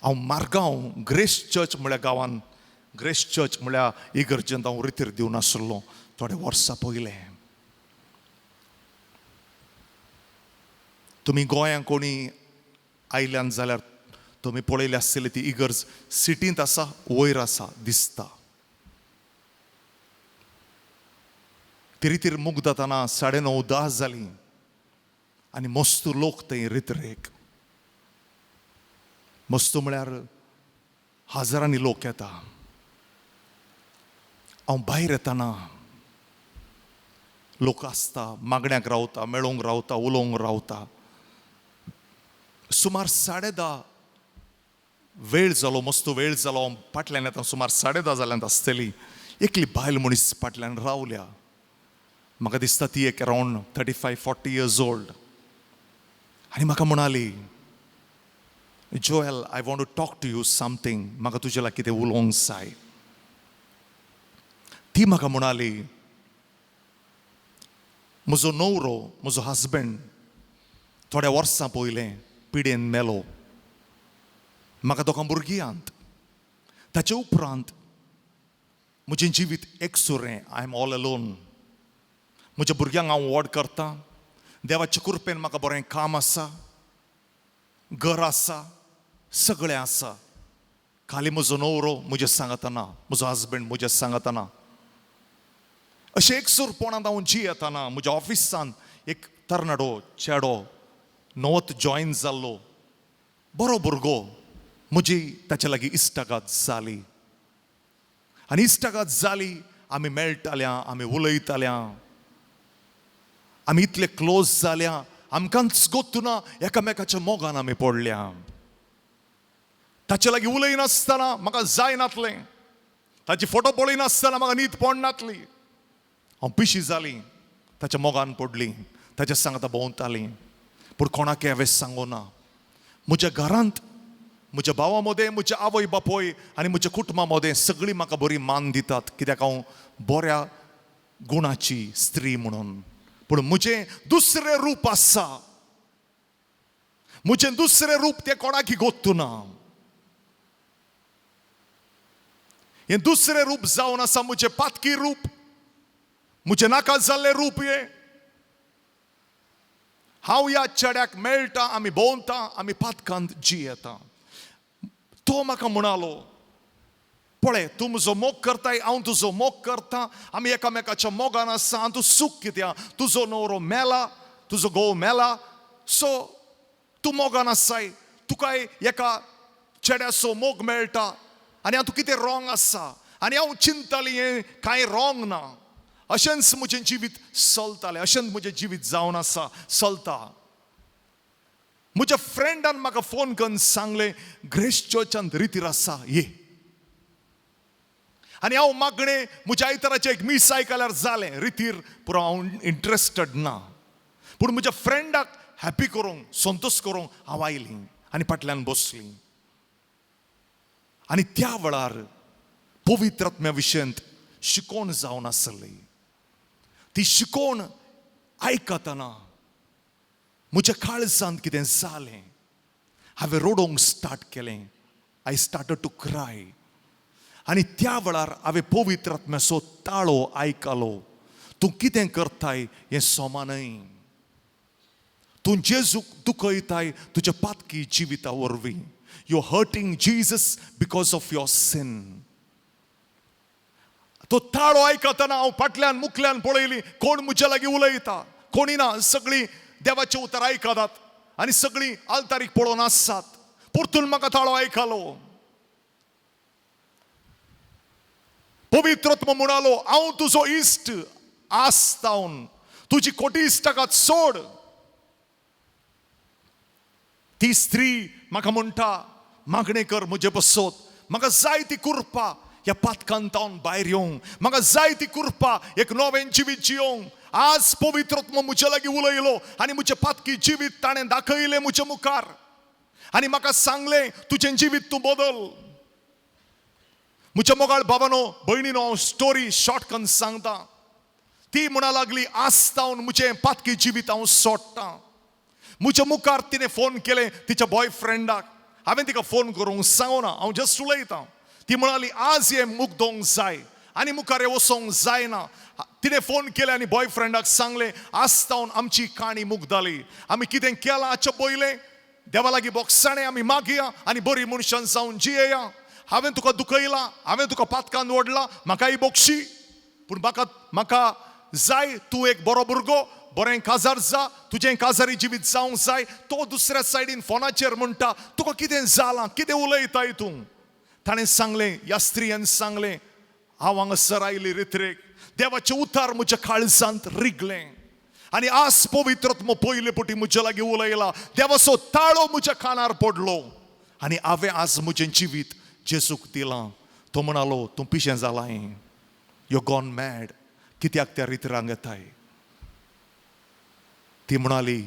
हांव मारगांव ग्रेस चर्च म्हळ्या गांवान, ग्रेस चर्च म्हळ्या इगर्जेंत हांव रितीर दिवन आसलो थोडे वर्सां पयलें. तुमी गोंयांत कोणी आयल्यान जाल्यार तुमी पळयली आसतली ती इगर्ज सिटींत आसा, वयर आसा दिसता. ती रितीर मुगदातना 9:30 10 जालीं आनी मस्तू लोक थंय रितरेक, मस्तू म्हळ्यार हजारांनी लोक येता. हांव भायर येताना लोक आसता, मागण्याक रावता, मेळोंक रावता, उलोवंक रावता. सुमार 10:30 वेळ जालो, मस्तू वेळ जालो. हांव फाटल्यान येता, सुमार 10:30 जाल्यांत आसतली. एकली बायल मनीस फाटल्यान रावल्या, म्हाका दिसता ती एक अरावंड 35-40 इयर्स ओल्ड. आनी म्हाका म्हणाली, Joel, I want to talk to you something, म्हाका तुज्या लागीं कितें उलोवंक जाय. ती म्हाका म्हणाली, म्हजो न्हवरो, म्हजो हजबंड थोड्या वर्सां पयलें पिडेन मेलो. म्हाका दोगां भुरगीं. ताचे उपरांत म्हजें जिवीत एकसुरें. I am all alone. म्हज्या भुरग्यांक हांव व्हड करतां. देवाचे कृपेन म्हाका बरें काम आसा, घर आसा, सगळें आसा. खाली म्हजो न्हवरो म्हज्या सांगतना, म्हजो हजबंड म्हज्या सांगतना, अशें एकसूरपणांत हांव जियेतना म्हज्या ऑफिसान एक तरणाटो चेडो नवोच जॉयन जाल्लो, बरो भुरगो. म्हजी ताचे लागीं इश्टागत जाली आनी इश्टागत जाली, आमी मेळटाल्या, आमी उलयताल्या, आमी इतले क्लोज जाल्या, आमकांच गोत्तुना एकामेकाच्या मोगान आमी पडल्या. ताचे लागीं उलयनासतना म्हाका जायनातलें, ताची फोटो पळयनासतना म्हाका न्हीद पडनातली. हांव पिशी जाली, ताच्या मोगान पडली, ताच्या सांगता भोंवताली. पूण कोणाक हांवें सांगूं ना. म्हज्या घरांत म्हज्या भावा मदें, म्हज्या आवय बापूय आनी म्हज्या कुटुंबा मदें सगळीं म्हाका बरी मान दितात, कित्याक हांव बऱ्या गुणाची स्त्री म्हणून. पूण म्हजें दुसरें रूप आसा, म्हजें दुसरें रूप तें कोणाक गोत्तुना. हें दुसरें रूप जावन आसा म्हजें पातकी रूप, म्हजें नाका जाल्लें रूप. हें हांव ह्या चेड्याक मेळटा, आमी भोंवता, आमी पातकांत जियेता. तो म्हाका म्हणालो, पळय तूं म्हजो मोग करताय, हांव तुजो मोग करता, आमी एकामेकाच्या मोगान आसा. आनी तूं सूख कित्याक, तुजो न्हवरो मेला, तुजो घोव मेला, सो तूं मोगान आसाय, तुकाय एका चेड्याचो मोग मेळटा आनी हांव तूं कितें रॉंग आसा. आनी हांव चिंतताली हें कांय रॉंग ना, अशेंच म्हजें जिवीत चलतालें, अशेंच म्हजें जिवीत जावन आसा चलता. म्हज्या फ्रेंडान म्हाका फोन करून सांगलें, ग्रेस चर्चांत रितीर आसा, ये. आनी हांव मागणें म्हज्या आयताराचें एक मीस आयकल्यार जालें, रितीर पुरो हांव इंट्रस्टेड ना. पूण म्हज्या फ्रेंडाक हॅपी करूंक, संतोश करूंक हांव आयलीं आनी फाटल्यान बसलीं. आनी त्या वेळार पवित्र आत्म्या विशयांत शिकोवण जावन आसली. ती शिकोवण आयकतना म्हज्या काळजांत कितें जालें, हांवें रडोवंक स्टार्ट केलें. I started to cry. आनी त्या वेळार हांवें पवित्र आत्म्याचो ताळो आयकलो, तूं कितें करताय हें समा न्हय, तूं जेजूक दुखयताय तुज्या पातकी जिविता वरवीं. You hurting Jesus because of your sin. तो ताळो आयकतना हांव फाटल्यान मुखल्यान पळयली, कोण म्हज्या लागीं उलयता, कोणी ना. सगळीं देवाचें उतर आयकतात आनी सगळीं आलतारीक पळोवन आसात. परतून म्हाका ताळो आयकलो. पवित्रत्व म्हणालो, हांव तुजो इश्ट आसतावन तुजी खोटी इश्टागत सोड. ती स्त्री म्हाका म्हणटा, मागणें कर म्हजे बसत, म्हाका जाय ती कृपा ह्या पातकांतावन भायर येवंक, म्हाका जाय ती कृपा एक नवें जिवीत जियोंक. आज पवित्रत्व म्हजे लागीं उलयलो आनी म्हजें पातकी जिवीत ताणें दाखयलें म्हज्या मुखार आनी म्हाका सांगलें, तुजें जिवीत तूं बदल. म्हज्या मोगाळ बाबानो भयणीनो, हांव स्टोरी शॉर्ट करून सांगता. ती म्हणा लागली, आज तावन म्हजें पातकी जिवीत हांव सोडटां. म्हज्या मुखार तिणें फोन केलें तिच्या बॉयफ्रेंडाक. हांवें तिका फोन करूंक सांगना, हांव जस्ट उलयतां. ती म्हणाली, आज हें मुगदोंक जाय आनी मुखार हें वचोंक जायना. तिणें फोन केलें आनी बॉयफ्रेंडाक सांगलें, आज तावन आमची काणी मुगदाली, आमी कितें केलां हाचें पयलें देवा लागीं बोगसाणें आमी मागया आनी बरी मनशान जावन जियेया. हांवें तुका दुखयलां, हांवें तुका पातकान ओडला, म्हाकाय बोगशी, पूण म्हाका म्हाका जाय तूं एक बरो भुरगो, बरें काजार जा, तुजें काजारी जिवीत जावंक जाय. तो दुसऱ्या सायडीन फोनाचेर म्हणटा, तुका कितें जालां, कितें उलयताय तूं. ताणें सांगलें, ह्या स्त्रियेन सांगलें, हांव हांगासर आयली रित्रेक, देवाचें उतार म्हज्या काळजांत रिगलें आनी आज पवित्रत्म पयले पटी म्हज्या लागीं उलयला. देवाचो ताळो म्हज्या कानार पडलो आनी हांवें आज म्हजें जिवीत जेजूक दिलां. तो म्हणालो, तूं पिशें जालां, you gone mad, कित्याक त्या रितरांक येताय. ती म्हणाली,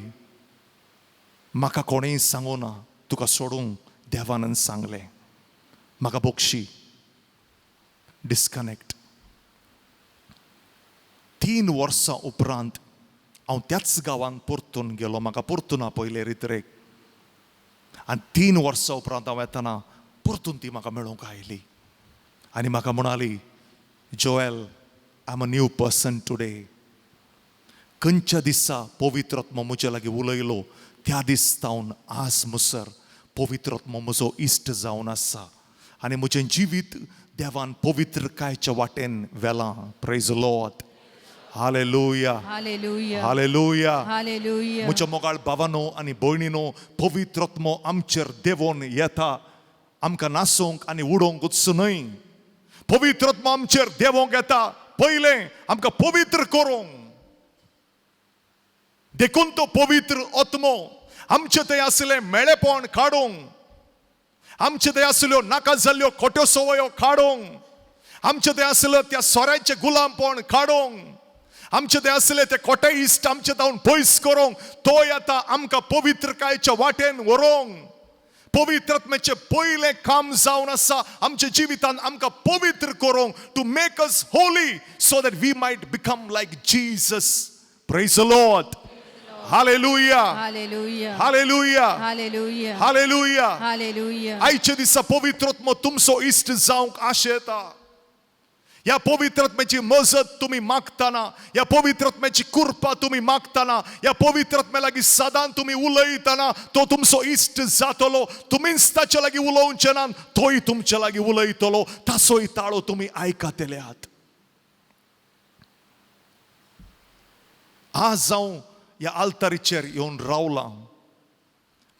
म्हाका कोणेंय सांगूं ना तुका सोडूंक, देवानन सांगलें, म्हाका बोगशी. डिस्कनेक्ट. 3 वर्सां उपरांत हांव त्याच गांवांत परतून गेलो. म्हाका परतून आपयलें रितरेक. आनी 3 वर्सां उपरांत हांव येतना परतून ती म्हाका मेळूंक आयली आनी म्हाका म्हणाली, Joel, I am a new person today. खंयच्या दिसा पवित्र आत्मो म्हज्या लागीं उलयलो त्या दीस सावन आज मुसर पवित्र आत्मो म्हजो इश्ट जावन आसा आनी म्हजें जिवीत देवान पवित्रकायच्या वाटेन व्हेलां. Praise Lord. Hallelujah. Hallelujah. Hallelujah. Hallelujah. म्हज्या मोगाळ भावानो आनी भयणीनो, पवित्र आत्मो आमचेर देवोन येता आमकां नासूंक आनी उडोवंकूच न्हय. पवित्र आत्मो आमचेर देवोंक येता पयलें आमकां पवित्र करूंक. देखून तो पवित्र आत्मो आमचे थंय आसलें मेळेपण काडूंक, आमचे थंय आसल्यो नाका जाल्ल्यो खोट्यो संवयो काडूंक, आमचे थंय आसलो त्या सोऱ्याचें गुलामपण काडूंक, आमचे थंय आसले ते खोटे इश्ट आमचे तावन पयस करूंक तो येता आमकां पवित्रकायेच्या वाटेन व्हरूंक. पवित्र आत्म्याचें पयलें काम जावन आसा आमच्या जिवितान आमकां पवित्र करूंक, to make us holy so that we might become like Jesus. Praise the Lord. Hallelujah. Hallelujah. Hallelujah. Hallelujah. Hallelujah. Hallelujah. आयच्या दिसा पवित्र आत्मो तुमचो इश्ट जावंक आशेता. ह्या पवित्र आत्म्याची मजत तुमी मागतना, ह्या पवित्र आत्म्याची कृपा तुमी मागतना, ह्या पवित्र आत्म्या लागीं सदां तुमी उलयतना तो तुमचो इश्ट जातलो. तुमीच ताचे लागीं उलोवचें ना, तोय तुमचे लागीं उलयतलो. ताचोय ताळो तुमी आयकतले आहात. आज हांव ह्या आल्तारीचेर येवन रावलां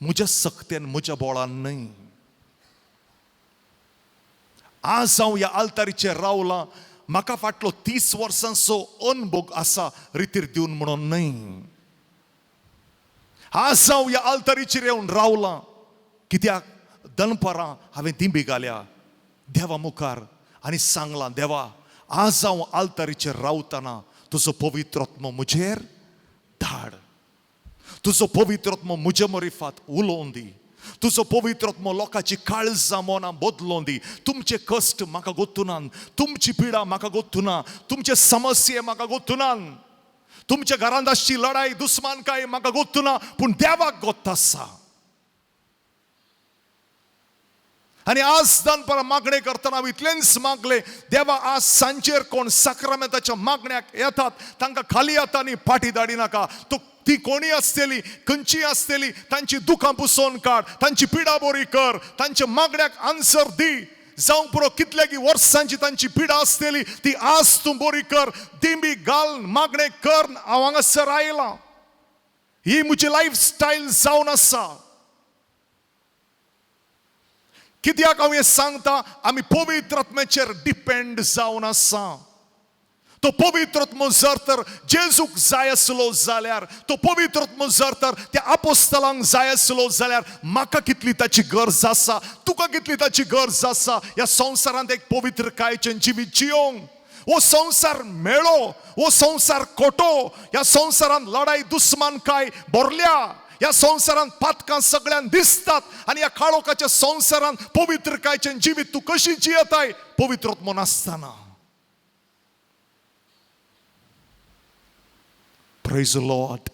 म्हज्या सक्तेन, म्हज्या बोळान न्हय. आज हांव ह्या आल्तारीचेर रावलां म्हाका फाटलो 30 वर्सांचो अनभोग आसा रितीर दिवन म्हणून न्हय. आज हांव ह्या आल्तारीचेर येवन रावलां कित्याक दनपारां हांवें दिंबी घाल्या देवा मुखार आनी सांगलां, देवा आज हांव आल्तारीचेर रावतना तुजो पवित्र आत्मो म्हजेर धाड, तुजो पवित्र आत्मो म्हजे मरिफात उलोवन दी, तुजो पवित्र आत्मो लोकांची काळजां मनां बदलोवन दी. तुमचे कश्ट म्हाका गोत्तुनान, तुमची पिडा म्हाका गोत्तुना, तुमचे समस्ये म्हाका गोत्तुनान, तुमच्या घरांत आसची लढाई दुस्मानकाय म्हाका गोत्तुना, पूण देवाक गोत्त आसा. आनी आज दनपारां मागणें करतना हांव इतलेंच मागलें, देवा आज सांजेर कोण साक्रामेंताच्या मागण्याक येतात तांकां खाली येता आनी फाटी धाडी नाका. तो ती कोणी आसतली, खंयची आसतली, तांची दुखां पुसोवन काड, तांची पिडा बरी कर, तांच्या मागण्याक आन्सर दी. जावं पुरो कितल्यागी वर्सांची तांची पिडा आसतली ती आज तूं बरी कर. दिंबी घाल, मागणें कर, हांव हांगासर आयलां. ही म्हजी लायफस्टायल जावन आसा. कित्याक हांव हें सांगता, आमी पवित्र आत्म्याचेर डिपेंड जावन आसा. तो पवित्र आत्मो जर तर जेजूक जाय आसलो जाल्यार, तो पवित्र आत्मो जर तर त्या आपोस्तलांक जाय आसलो जाल्यार म्हाका कितली ताची गरज आसा, तुका कितली ताची गरज आसा. ह्या संवसारांत एक पवित्रकायेचें जिवीत जियोंक. हो संवसार मेळो, हो संवसार खोटो, ह्या संवसारांत लढाई दुस्मानकाय भरल्या, ह्या संवसारांत पातकां सगळ्यांक दिसतात आनी ह्या काळोखाच्या संवसारांत पवित्रकायेचें जिवीत तूं कशी जियेताय पवित्र आत्मो नासतना. Praise the Lord.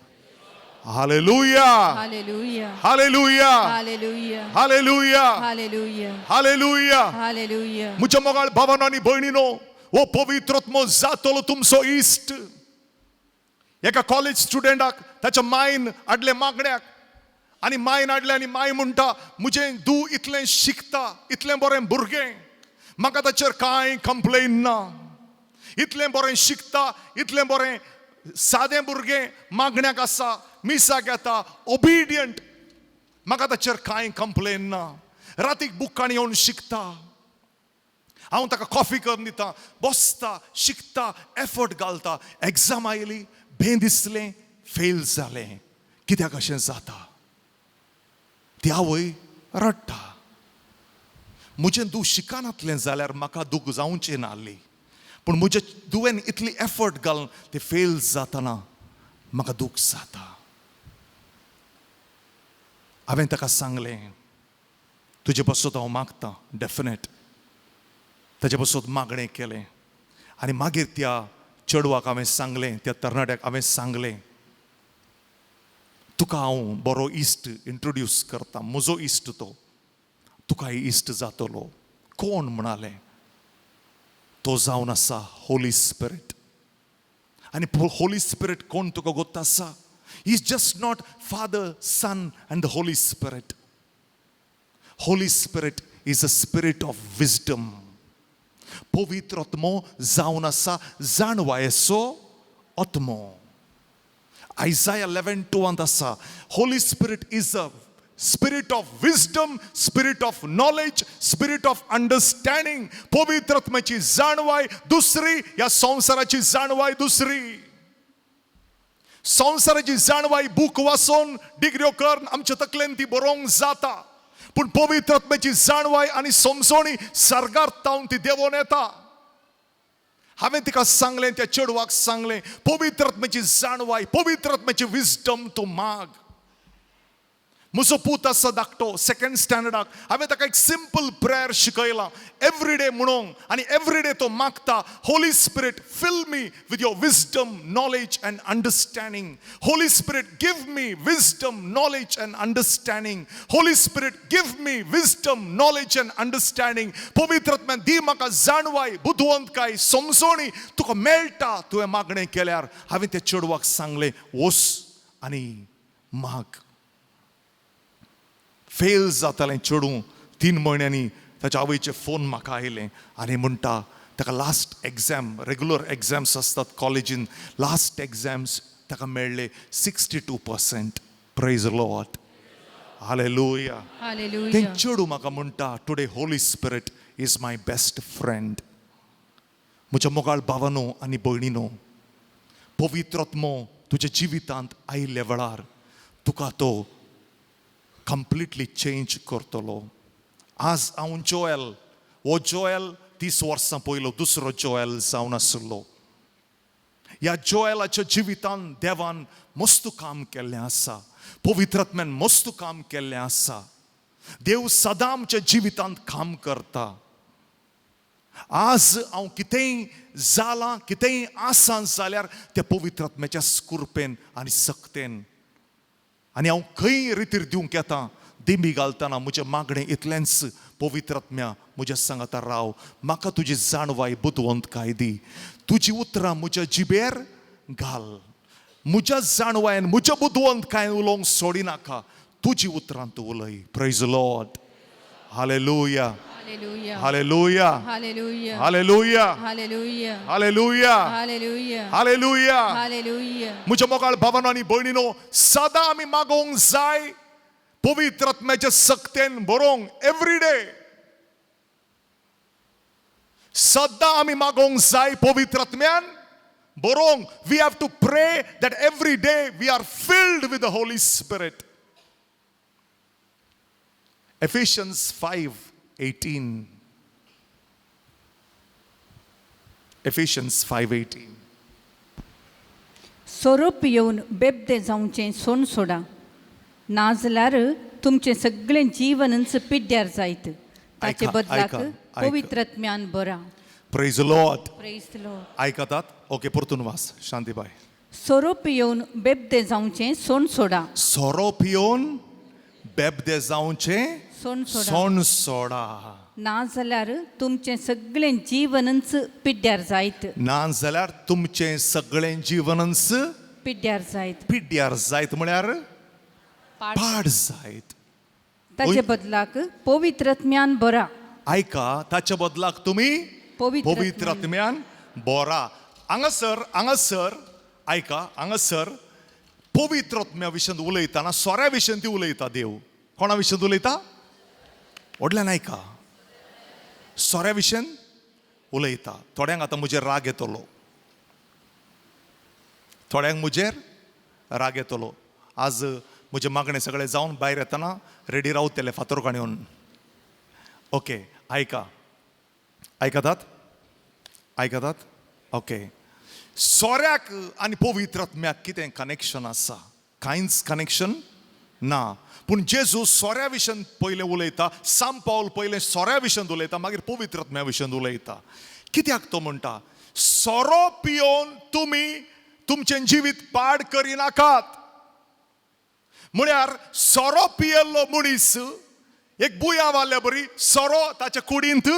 Hallelujah. Hallelujah. Hallelujah. Hallelujah. Hallelujah. Hallelujah. Hallelujah. Hallelujah. म्हज्या मोगाळ भावानो आनी भयणीनो, हो पवित्र आत्मो जातलो तुमचो इश्ट. एका कॉलेज स्टुडंटाक ताच्या मायन हाडलें मागण्याक आनी मायन हाडलें आनी माय म्हणटा, म्हजें धूव इतलें शिकता, इतलें बरें भुरगें, म्हाका ताचेर कांय कंप्लेन ना, इतलें बरें शिकता, इतलें बरें सादें भुरगें, मागण्याक आसा, मिसाक येता, ओबिडियंट, म्हाका ताचेर कांय कंप्लेन ना, रातीक बुकांनी येवन शिकता, हांव ताका कॉफी करून दिता, बसता, शिकता, एफर्ट घालता. एग्जाम आयली, भें दिसलें, फेल जालें. कित्याक अशें जाता? ती आवय रडटा. म्हजें दूख शिकनातलें जाल्यार म्हाका दूख जावचें नासली, पूण म्हजे दुवेन इतली एफर्ट घालून ते फेल जातना म्हाका दूख जाता. हांवें ताका सांगलें, तुजे पासत हांव मागता डेफिनेट. ताचे पासत मागणें केलें आनी मागीर त्या चेडवाक हांवें सांगलें, त्या तरणाट्याक हांवें सांगलें, तुका हांव बरो इश्ट इंट्रोड्यूस करता, म्हजो इश्ट तो, तुकाय इश्ट जातलो. कोण म्हणालें? तो जावन आसा होली स्पिरिट. आनी होली स्पिरिट कोण तुका गोत्त आसा? Is just not Father, Son and the Holy Spirit. Holy Spirit is a spirit of wisdom. पवित्र आत्मो जावन आसा जाणवायेचो आत्मो. आयजाया 11:2 आसा, Holy Spirit is a spirit of wisdom, spirit of knowledge, spirit of understanding. पवित्र आत्म्याची जाणवाय दुसरी, ह्या संवसाराची जाणवाय दुसरी. संवसाराची जाणवाय बूक वाचून डिग्र्यो करून आमच्या तकलेन ती बरोवंक जाता, पूण पवित्र आत्म्याची जाणवाय आनी समजोणी सर्गार तावन ती देवोन येता. हांवें तिका सांगलें, त्या चेडवाक सांगलें, पवित्र आत्म्याची जाणवाय, पवित्र आत्म्याची विजडम तूं माग. म्हजो पूत आसा धाकटो, सेकंड स्टँडर्डाक. हांवें ताका एक सिंपल प्रेयर शिकयलां एवरी डे म्हणूंक, आनी एवरी डे तो मागता, Holy Spirit, fill me with your wisdom, knowledge and understanding. Holy Spirit, give me wisdom, knowledge and understanding. Holy Spirit, give me wisdom, knowledge and understanding. पवित्र आत्म्यान दी म्हाका जाणवाय, बुदवंतकाय, समजोणी. तुका मेळटा तुवें मागणें केल्यार. हांवें त्या चेडवाक सांगलें, वच आनी माग. फेल जातालें चेडूं. 3 म्हयन्यांनी ताच्या आवयचे फोन म्हाका आयलें आनी म्हणटा, ताका लास्ट एग्जाम, रेगुलर एग्जाम्स आसतात कॉलेजीन, लास्ट एग्जाम्स ताका मेळ्ळे 62%. Praise Lord, hallelujah. तें हालेलुया. चेडूं म्हाका म्हणटा, today Holy Spirit is my best friend. म्हज्या मोगाळ भावानो आनी भयणीनो, पवित्र आत्मो तुज्या जिवितांत आयिल्ल्या वेळार तुका तो कंप्लिटली चेंज करतलो. आज हांव जोएल, हो जोएल 30 वर्सां पयलो दुसरो जोएल जावन आसलो. ह्या जोएलाच्या जिवितान देवान मस्त काम केल्लें आसा, पवित्र आत्म्यान मस्त काम केल्लें आसा. देव सदां आमच्या जिवितांत काम करता. आज हांव कितेंय जालां, कितेंय आसा जाल्यार त्या पवित्र आत्म्याच्या कृपेन आनी सक्तेन. आनी हांव खंय रितीर दिवंक येता दिंबी घालतना म्हजें मागणें इतलेंच, पवित्र आत्म्या, म्हज्या सांगाता राव, म्हाका तुजी जाणवाय, बुदवंतकाय दी, तुजी उतरां म्हज्या जिबेर घाल. म्हज्या जाणवायन, म्हज्या बुदवंतकायन उलोवंक सोडिनाका, तुजी उतरां तूं उलय. Praise Lord, hallelujah. Hallelujah. Hallelujah. Hallelujah. Hallelujah. Hallelujah. Hallelujah. Hallelujah. Hallelujah. Hallelujah. म्हज्या मोगाळ भावानो आनी भयणीनो, सदां आमी मागोवंक जाय पवित्र आत्म्याच्या सक्तेन बरोवंक एवरी डे. सदां आमी मागोवंक जाय पवित्र आत्म्यान बरोवंक. We have to pray that every day we are filled with the Holy Spirit. Ephesians 5:18. Ephesians 5:18. सोरो पियोवन बेबदे जावचें सोण सोडा, नाजाल्यार तुमचें सगळें जीवनच पिड्ड्यार जायत. ताचे ऐका, बदलाक ऐका, ऐका. पवित्र आत्म्यान बरा. Praise Lord. Praise Lord. आयकतात? ओके, परतून वास शांतीबाय. सोरो पियोवन बेबदे जावचें सोण सोडा. सोरो पियोवन बेबदे जावचें सोण सोडा. सोण सोडा. नाजाल्यार तुमचें सगळें जीवनच पिड्ड्यार जायत. ना जाल्यार तुमचें सगळें जीवनच पिड्ड्यार जायत. पिड्ड्यार जायत म्हळ्यार पाड जायत. ताचे बदलाक पवित्र आत्म्यान बरा. आयका, ताच्या बदलाक तुमी पवित्र पवित्र आत्म्यान बोरा. हांगासर हांगासर आयका, हांगासर पवित्र आत्म्या विशयांत उलयतना सोऱ्या विशयांत ती उलयता. देव कोणा विशयांत उलयता? व्हडल्यान आयका, सोऱ्या विशयान उलयता. थोड्यांक आतां म्हजेर राग येतलो, थोड्यांक म्हजेर राग येतलो. आज म्हजें मागणें सगळें जावन भायर येतना रेडी रावतले फातोर येवन. ओके, आयका, आयकतात? आयकतात? ओके. सोऱ्याक आनी पवित्र आत्म्याक कितें कनेक्शन आसा? कांयच कनेक्शन ना. पूण जेजू सोऱ्या विशयान पयलें उलयता, सांत पावल पयलें सोऱ्या विशयांत उलयता, मागीर पवित्र आत्म्या विशयांत उलयता. कित्याक तो म्हणटा, सोरो पियोवन तुमी तुमचें जिवीत पाड करिनाकात. म्हळ्यार सोरो पियेल्लो मनीस एक बुयांव आसल्या बरी सोरो ताच्या कुडींत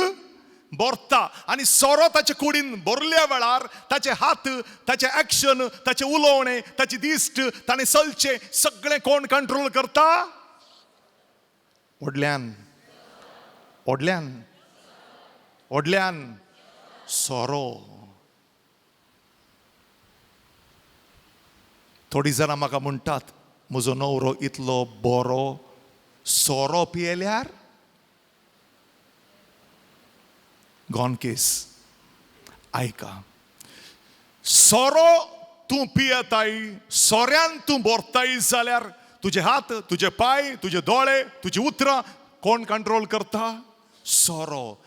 भरता आनी सोरो ताच्या कुडीन भरल्या वेळार ताचे हात, ताचें एक्शन, ताचें उलोवणें, ताची दिश्ट, ताणें चलचें सगळें कोण कंट्रोल करता? व्हडल्यान व्हडल्यान व्हडल्यान सोरो. थोडीं जाणां म्हाका म्हणटात म्हजो न्हवरो इतलो बरो, सोरो पियेल्यार गॉन केस. आयका, सोरो तूं पियेताय, सोऱ्यान तूं भरताय जाल्यार तुजे हात, तुजे पांय, तुजे दोळे, तुजी उतरां कोण कंट्रोल करता? सोरो.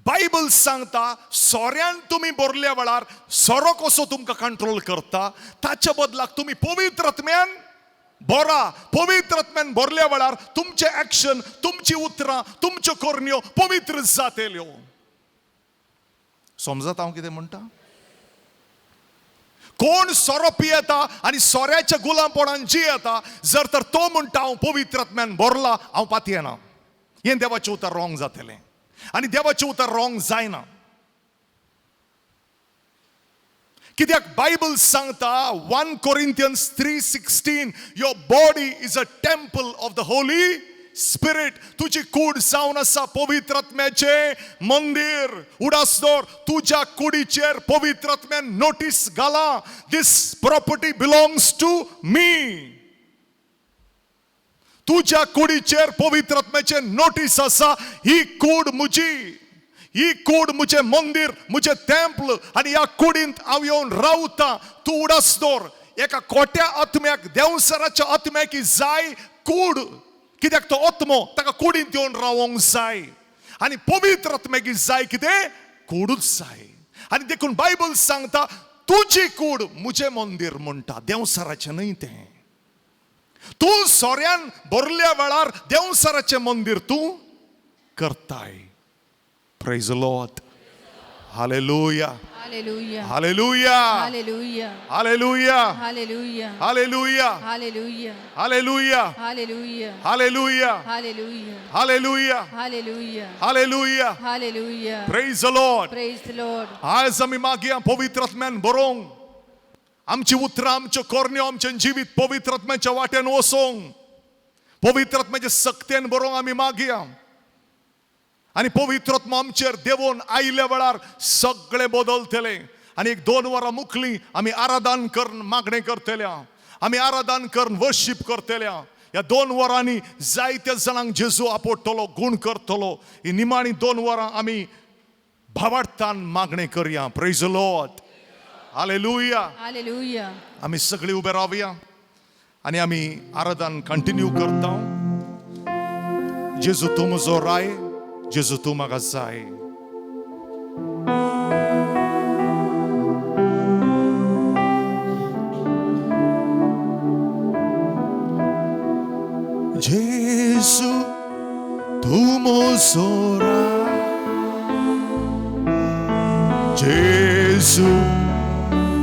बायबल सांगता सोऱ्यान तुमी भरल्या वेळार सोरो कसो तुमकां कंट्रोल करता, ताच्या बदलाक तुमी पवित्र आत्म्यान भरा. पवित्र आत्म्यान भरल्या वेळार तुमचें एक्शन, तुमची उतरां, तुमच्यो करण्यो पवित्र जातेल्यो. समजता हांव कितें म्हणटा? कोण सोरो पियेता आनी सोऱ्याच्या गुलामपणान जियेता, जर तर तो म्हणटा हांव पवित्र आत्म्यान भरला, हांव पातयेना, हें देवाचें उतर रॉंग जातलें. आनी देवाचें उतर रॉंग जायना. कित्याक बायबल सांगता 1 Corinthians 3:16, your body is a temple of the Holy Spirit. तुजी कूड जावन आसा पवित्र आत्म्याचें मंदीर. उडास दवर, तुज्या कुडीचेर पवित्र आत्म्यान नोटीस घाला, this property belongs to me. तुज्या कुडीचेर पवित्र आत्म्याचें नोटीस आसा, ही कूड म्हजी, ही कूड म्हजें मंदीर, म्हजें टेम्पल, आनी ह्या कुडींत हांव येवन रावतां. तूं उडास दवर, एका खोट्या आत्म्याक, देंवसराच्या आत्म्याक जाय कूड, कित्याक तो आत्मो ताका कुडींत येवन रावोंक जाय. आनी पवित्र आत्म्याक जाय कितें? कूडूच जाय. आनी देखून बायबल सांगता तुजी कूड म्हजें मंदीर म्हणटा, देंवसराचें न्हय तें. तूं सोऱ्यान भरल्या वेळार देंवसराचें मंदीर तूं करताय. Praise the Lord. Hallelujah. Hallelujah. Hallelujah. Hallelujah. Hallelujah. Hallelujah. Hallelujah. Hallelujah. Hallelujah. Hallelujah. Hallelujah. Hallelujah. Hallelujah. Hallelujah. Hallelujah. Hallelujah. Praise the Lord. Praise the Lord. आयज आमी मागया पवित्र आत्म्यान बरोवंक, आमची उतरां, आमच्यो करण्यो, आमचें जिवीत पवित्र आत्म्याच्या वाट्यान वचोंक, पवित्र आत्म्याच्या सक्तेन बरोवंक आमी मागया. आनी पवित्र आत्मो आमचेर देवून आयिल्ल्या वेळार सगळें बदलतलें. आनी एक 2 वरां मुखली आमी आराधन करून मागणें करतल्या, आमी आराधन करून वर्शीप करतल्या. ह्या 2 वरांनी जायत्या जाणांक जेजू आपोडटलो, गूण करतलो. ही निमाणी 2 वरां आमी भावार्थान मागणें करया. Praise the Lord. Hallelujah. Hallelujah. आमी सगळीं उबे रावया आनी आमी आराधन कंटिन्यू करता. जेजू तूं म्हजो राय, जेजू तूं म्हाका जाय. जेजू तूं म्हजो राय, जेजू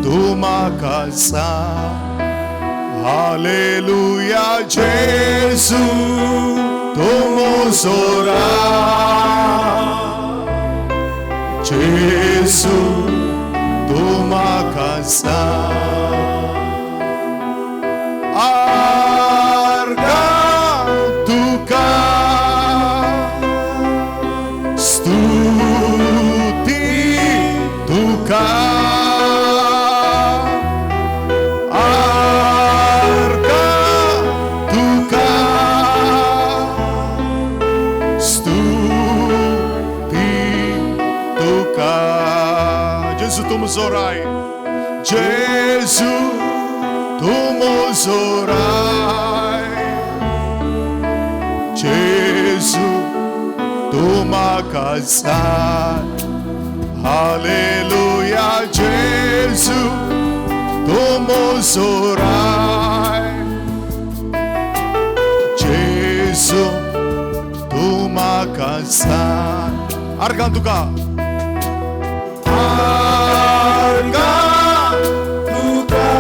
तूं म्हाका जाय. हालेलुया. जेजू तूं म्हजो राय, जेजू तूं म्हाका जाय. आर्गां तुका, स्तुती तुका, आर्गां तुका, स्तुती तुका. जेजू तूं म्हजो राय, जेजू तूं म्हजो राय, जेजू तूं म्हाका जाय. हालेलुया. जेजू तूं म्हजो राय, जेजू तूं म्हाका जाय. आर्गां तुका, आर्गां तुका,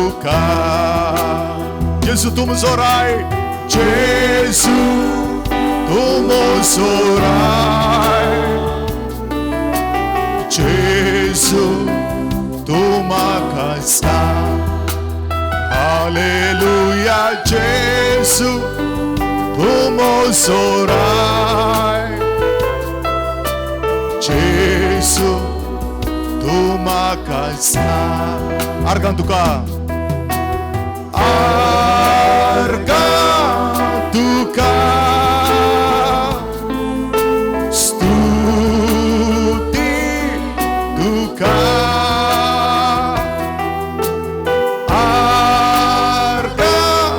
तुका. जेजू तूं म्हजो राय, जेजू तूं म्हजो राय, जेजू तूं म्हाका सांग. हालेलुया, जेजू तूं म्हजो राय, जेजू तूं म्हाका सांग. आर्गां तुका, आर्गां तुका, स्तुती तुका, आर्गां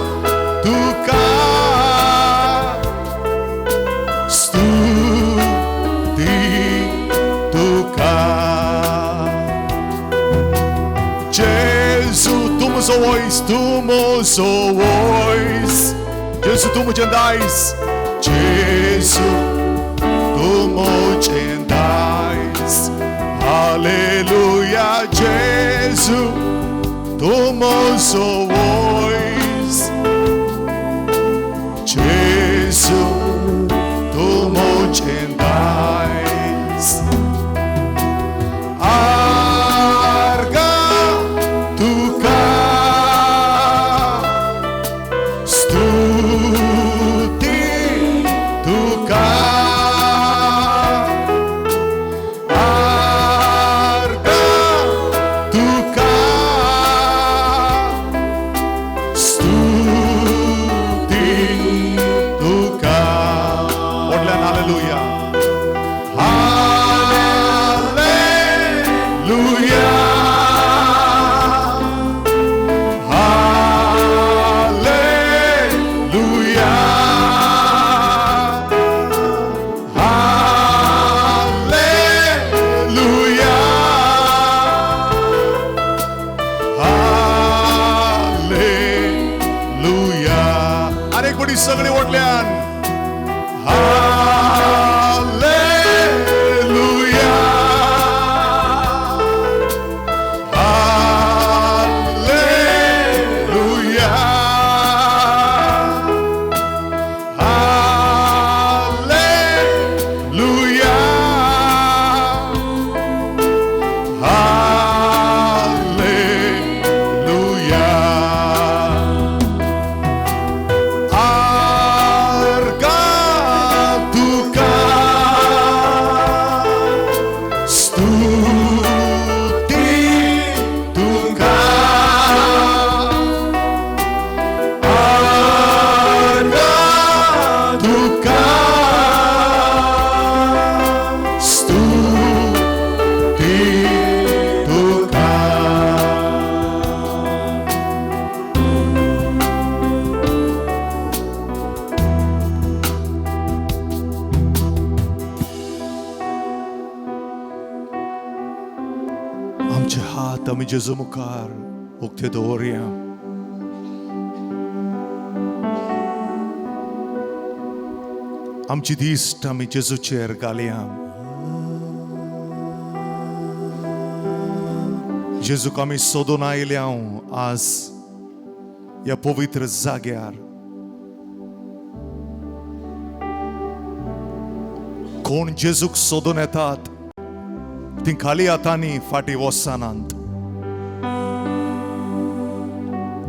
तुका, स्तुती तुका. जेजू तूं म्हजो वॉयस, तूं म्हजो वॉयस, जेजू तूं म्हजें दायज, जेजू तूं म्हजें दायज. हालेलुया, जेजू तूं म्हजो वॉयस, जेजू तूं म्हजें दायज. आर्गां तुका, स्तुती तुका, आर्गां तुका, स्तुती तुका. व्हडल्यान hallelujah, hallelujah, hallelujah, hallelujah, hallelujah. आनी एक फावटी सगळी व्हडल्यान हालेलुया, हालेलुया, हालेलुया, हालेलुया. आर्गां तुका, स्तुती तुका, आर्गां तुका, स्तुती तुका. आमचे हात आमी जेजू मुखार उक्ते दवरया. आमची दिश्ट आमी जेजूचेर घालया. जेजूक आमी सोदून आयल्या आज ह्या पवित्र जाग्यार. कोण जेजूक सोदून येतात ती खाली हातांनी फाटीं वचनात.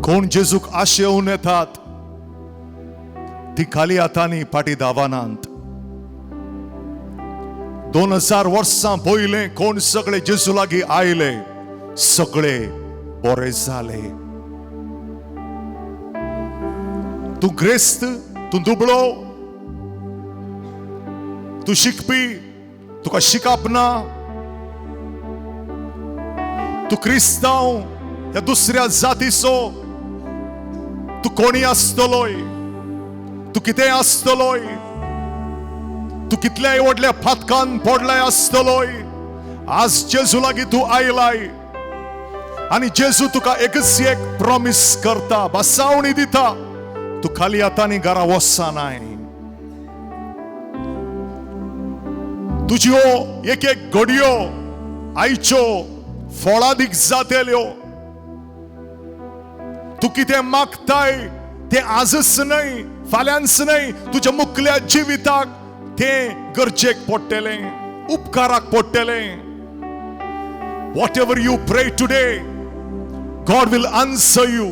कोण जेजूक आशेवन येतात ती खाली हातांनी फाटीं धांवनात. 2000 वर्सां पयलें कोण सगळे जेजू लागीं आयले, सगळे बरे जाले. तूं ग्रेस्त, तूं दुबळो, तूं शिकपी, तुका शिकप ना, तूं क्रिस्तांव ह्या दुसऱ्या जातीचो, तूं कोणी आसतलोय, तूं कितेंय आसतलोय, तूं कितल्याय व्हडल्या फातकान पडलाय आसतलोय, आज जेजू लागीं तूं आयलाय आनी जेजू तुका एकच एक प्रॉमीस करता, बसावणी दिता, तूं खाली हातांनी घरा वचनाय. तुज्यो एक एक घडयो आयच्यो फळादीक जातेल्यो. तूं कितें मागताय तें आजच न्हय, फाल्यांच न्हय, तुज्या मुखल्या जिविताक तें गरजेक पडटलें, उपकाराक पडटलें. Whatever you pray today, God will answer you.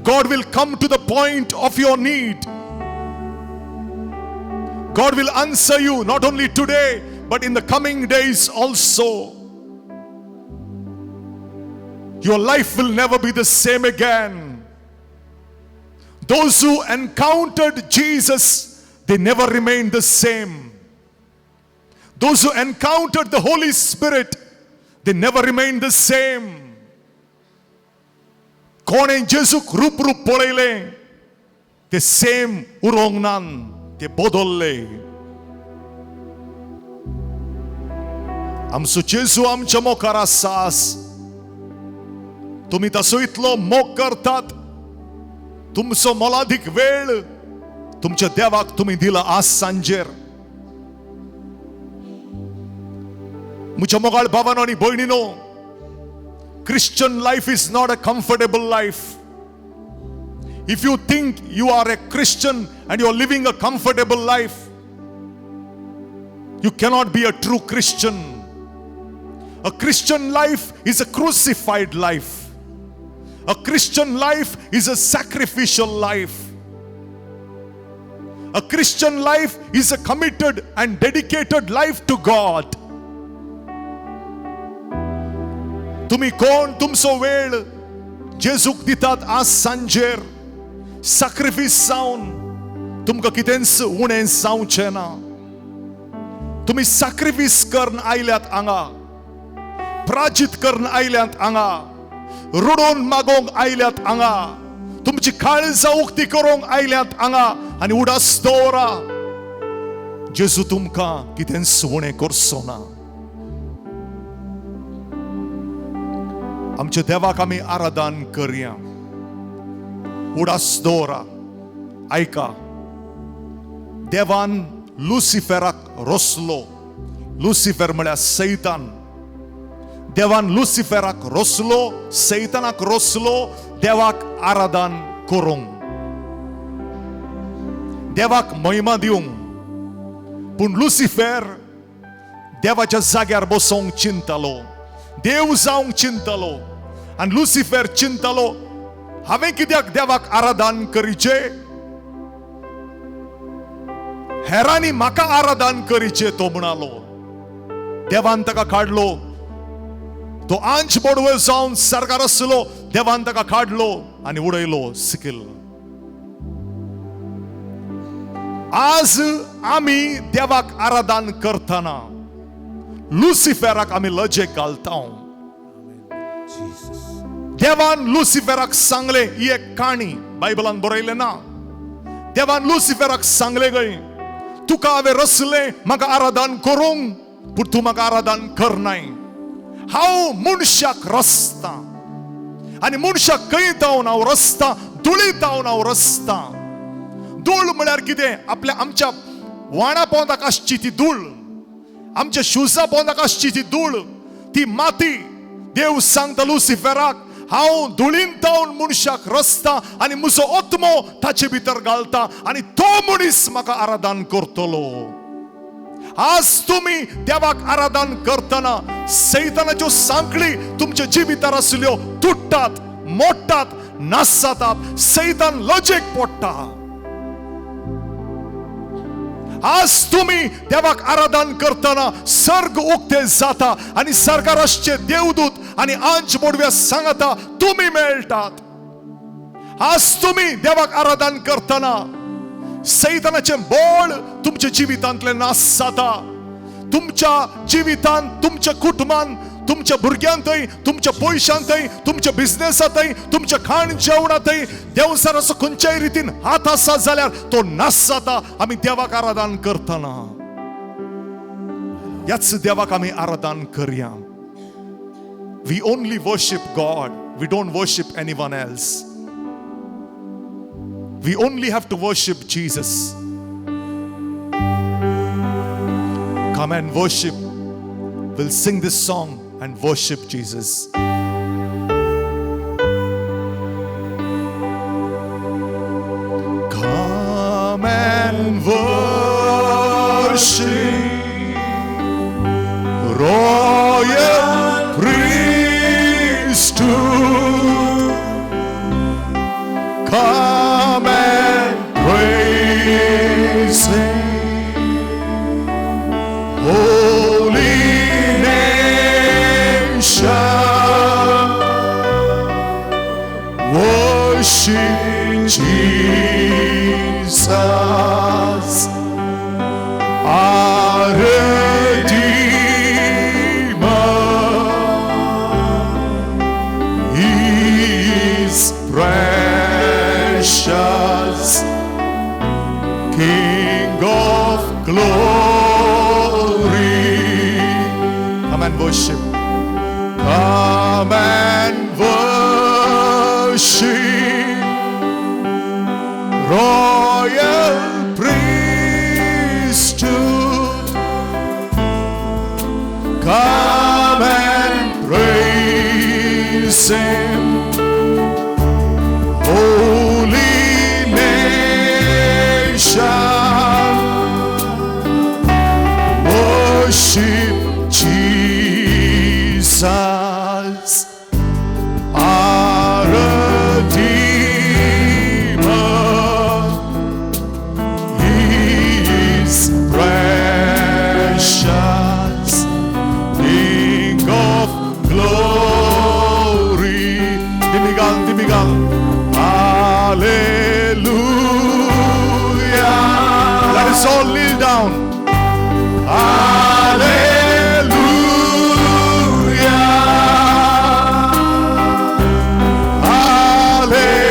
God will come to the point of your need. God will answer you not only today, but in the coming days also. Your life will never be the same again. Those who encountered Jesus, they never remained the same. Those who encountered the Holy Spirit, they never remained the same. कोणें जेजूक रूप रूप पळयलें ते same उरोंक naan, ते बदलले. आमचो जेजू आमच्या मुखार आसा. तुमी तसो इतलो मोग करतात, तुमचो मोलादीक वेळ तुमच्या देवाक तुमी दिला आज सांजेर. म्हज्या मोगाळ भावानो आनी भयणीनो, Christian life is not a comfortable life. If you think you are a Christian and you are living a comfortable life, you cannot be a true Christian. A Christian life is a crucified life. A Christian life is a sacrificial life. A Christian life is a committed and dedicated life to God. तुमी कोण तुमचो वेळ जेजूक दितात आज सांजेर sacrifice जावन तुमकां कितेंच उणें जावचें ना. तुमी सॅक्रिफीस करून आयल्यात हांगा, प्राजीत करून आयल्यात हांगा, रडून मागोवंक आयल्यात हांगा, तुमची काळजां उक्ती करूंक आयल्यात हांगा. आनी उडास दवरा, जेजू तुमकां कितेंच उणें करचो ना. आमच्या देवाक आमी आराधन करया. उडास दवरा, आयका, देवान लुसिफेराक रोसलो. लुसिफेर म्हळ्यार सैतान. देवान लुसिफेराक रोसलो, सैतानाक रोसलो देवाक आराधन करूंक, देवाक महिमा दिवंक. पूण लुसिफेर देवाच्या जाग्यार बसोवंक चिंतालो, देव जावंक चिंतालो. आनी लुसिफेर चिंतालो, हांवें कित्याक देवाक आराधन करीचे, हेरांनी म्हाका आराधन करीचे तो म्हणालो. देवान ताका काडलो. तो आंच बोडवे जावन सरकार आसलो, देवान ताका काडलो आनी उडयलो सिकील. आज आमी देवाक आराधन करतना लुसिफेराक आमी लजेक घालता. देवान लुसिफेराक सांगले, ही एक काणी बायबलान बरयलें ना. देवान लुसिफेराक सांगले गय, तुका हांवें रसलें म्हाका आराधन करूंक, पूण तूं म्हाका आराधन करनाय. हांव मनशाक रसता आनी मनशाक खंय जावन हांव रसता, धुळीत जावन हांव रसता. धूळ म्हळ्यार कितें? आपल्या आमच्या वाणा पोंदाक आसची ती धूळ, आमच्या शुजा पोंदाक आसची ती धूळ, ती माती. देव सांगता लुसिफेराक, हांव धुळीन जावन मनशाक रसता आनी म्हजो आत्मो ताचे भितर घालता आनी तो मनीस म्हाका आराधन करतलो. आज तुमी देवाक आराधन करतना सैतानाच्यो सांखळी तुमच्या जिवितार आसल्यो तुट्टात, मोडटात, नाश जातात. सैतान लजेक पडटा. आज तुमी देवाक आराधन करतना सर्ग उक्ते जाता आनी सरकार आसचे देवदूत आनी आंच बोडव्या सांगता तुमी मेळटात. आज तुमी देवाक आराधन करतना सैतानाचें बळ तुमच्या जिवितांतलें नाश जाता. तुमच्या जिवितांत, तुमच्या कुटुंबान, तुमच्या भुरग्यांतय, तुमच्या पयशांतय, तुमच्या बिझनेसांतय, तुमच्या खाण जेवणांतय देवसाराचो खंयच्याय रितीन हात आसा जाल्यार तो नाश जाता. आमी देवाक आराधन करतना ह्याच देवाक आमी आराधन करया. We only worship God, we don't worship anyone else. We only have to worship Jesus. Come and worship. We'll sing this song and worship Jesus. Worship Jesus, our Redeemer. He is precious, King of glory. Come and worship. Come and worship. Royal priesthood. Come and praise Him. Holy nation, worship Jesus, our Redeemer. He is precious, King of glory. Dimigang, dimigang. Hallelujah. Let us all kneel down. Hallelujah. Hallelujah.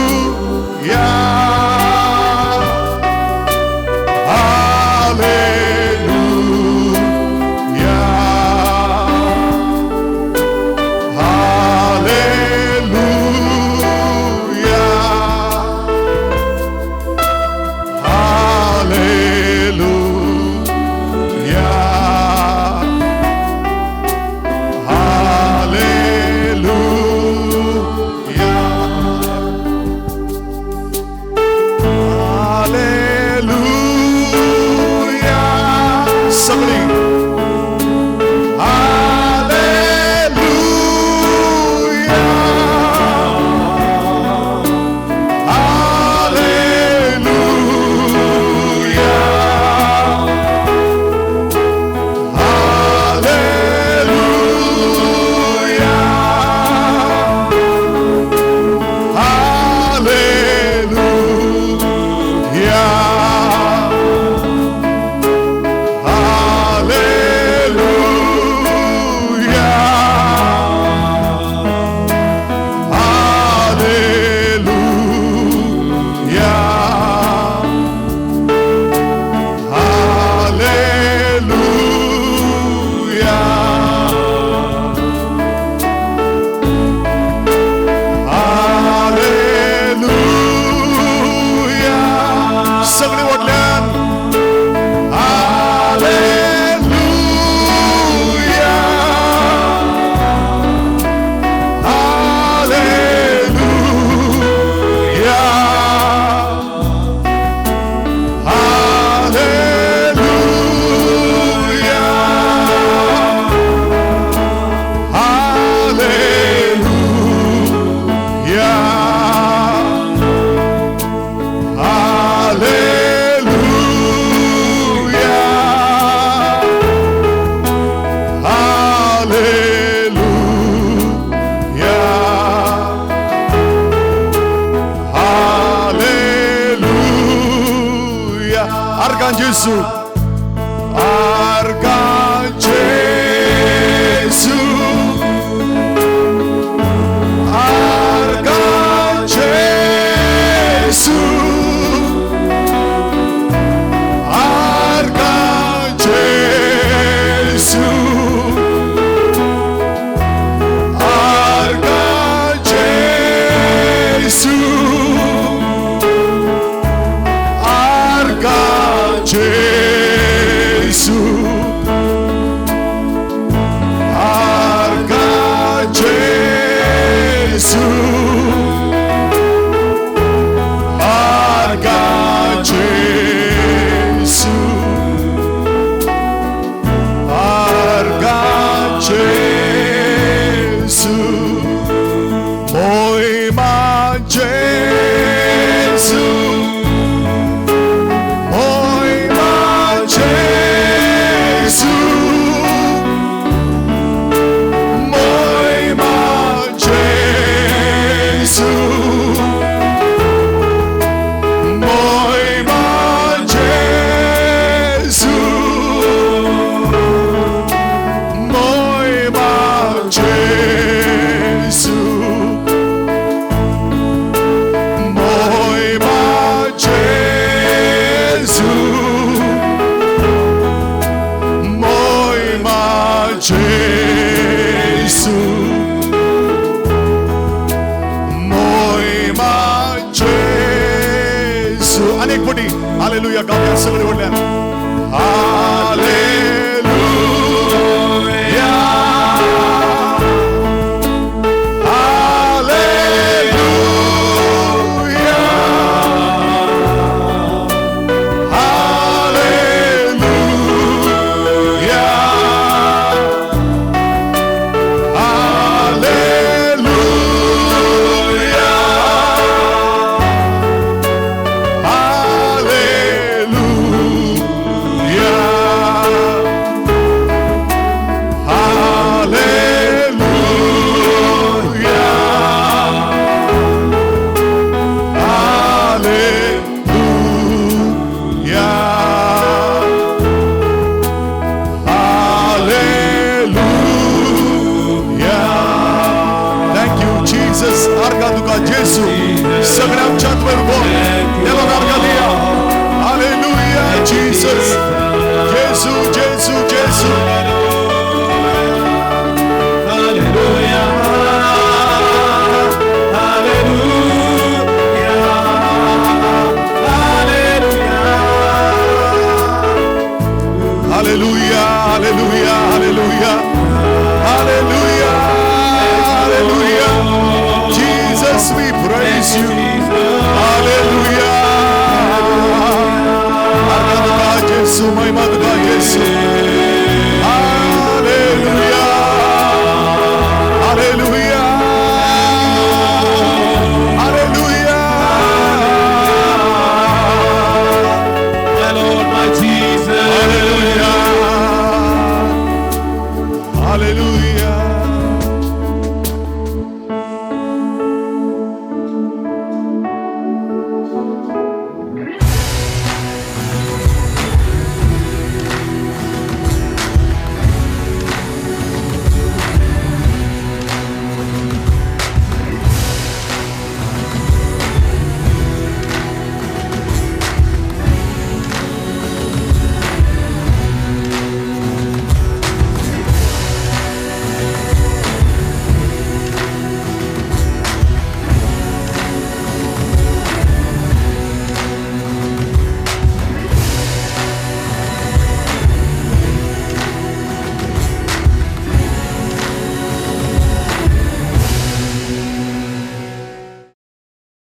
Hallelujah. Hallelujah. Argan Gesù. Argan Gesù. Argan Gesù. Argan Gesù. Argan Gesù. Argan Gesù. Hallelujah. गावया सगळे व्हडल्यान. Hallelujah, hallelujah, hallelujah, hallelujah, hallelujah, hallelujah, hallelujah, hallelujah. Thank you Jesus. आर्गा तुका जेसू. सगळ्या आमच्यात वर बोल देवाक आर्गा दिया. Hallelujah Jesus. जेसू जेसू जेसू. Hallelujah. Hallelujah. Hallelujah. Hallelujah, hallelujah, hallelujah, hallelujah, hallelujah. Jesus, we praise you. Hallelujah. आर्गा तुका जेसू, महिमा तुका जेसू.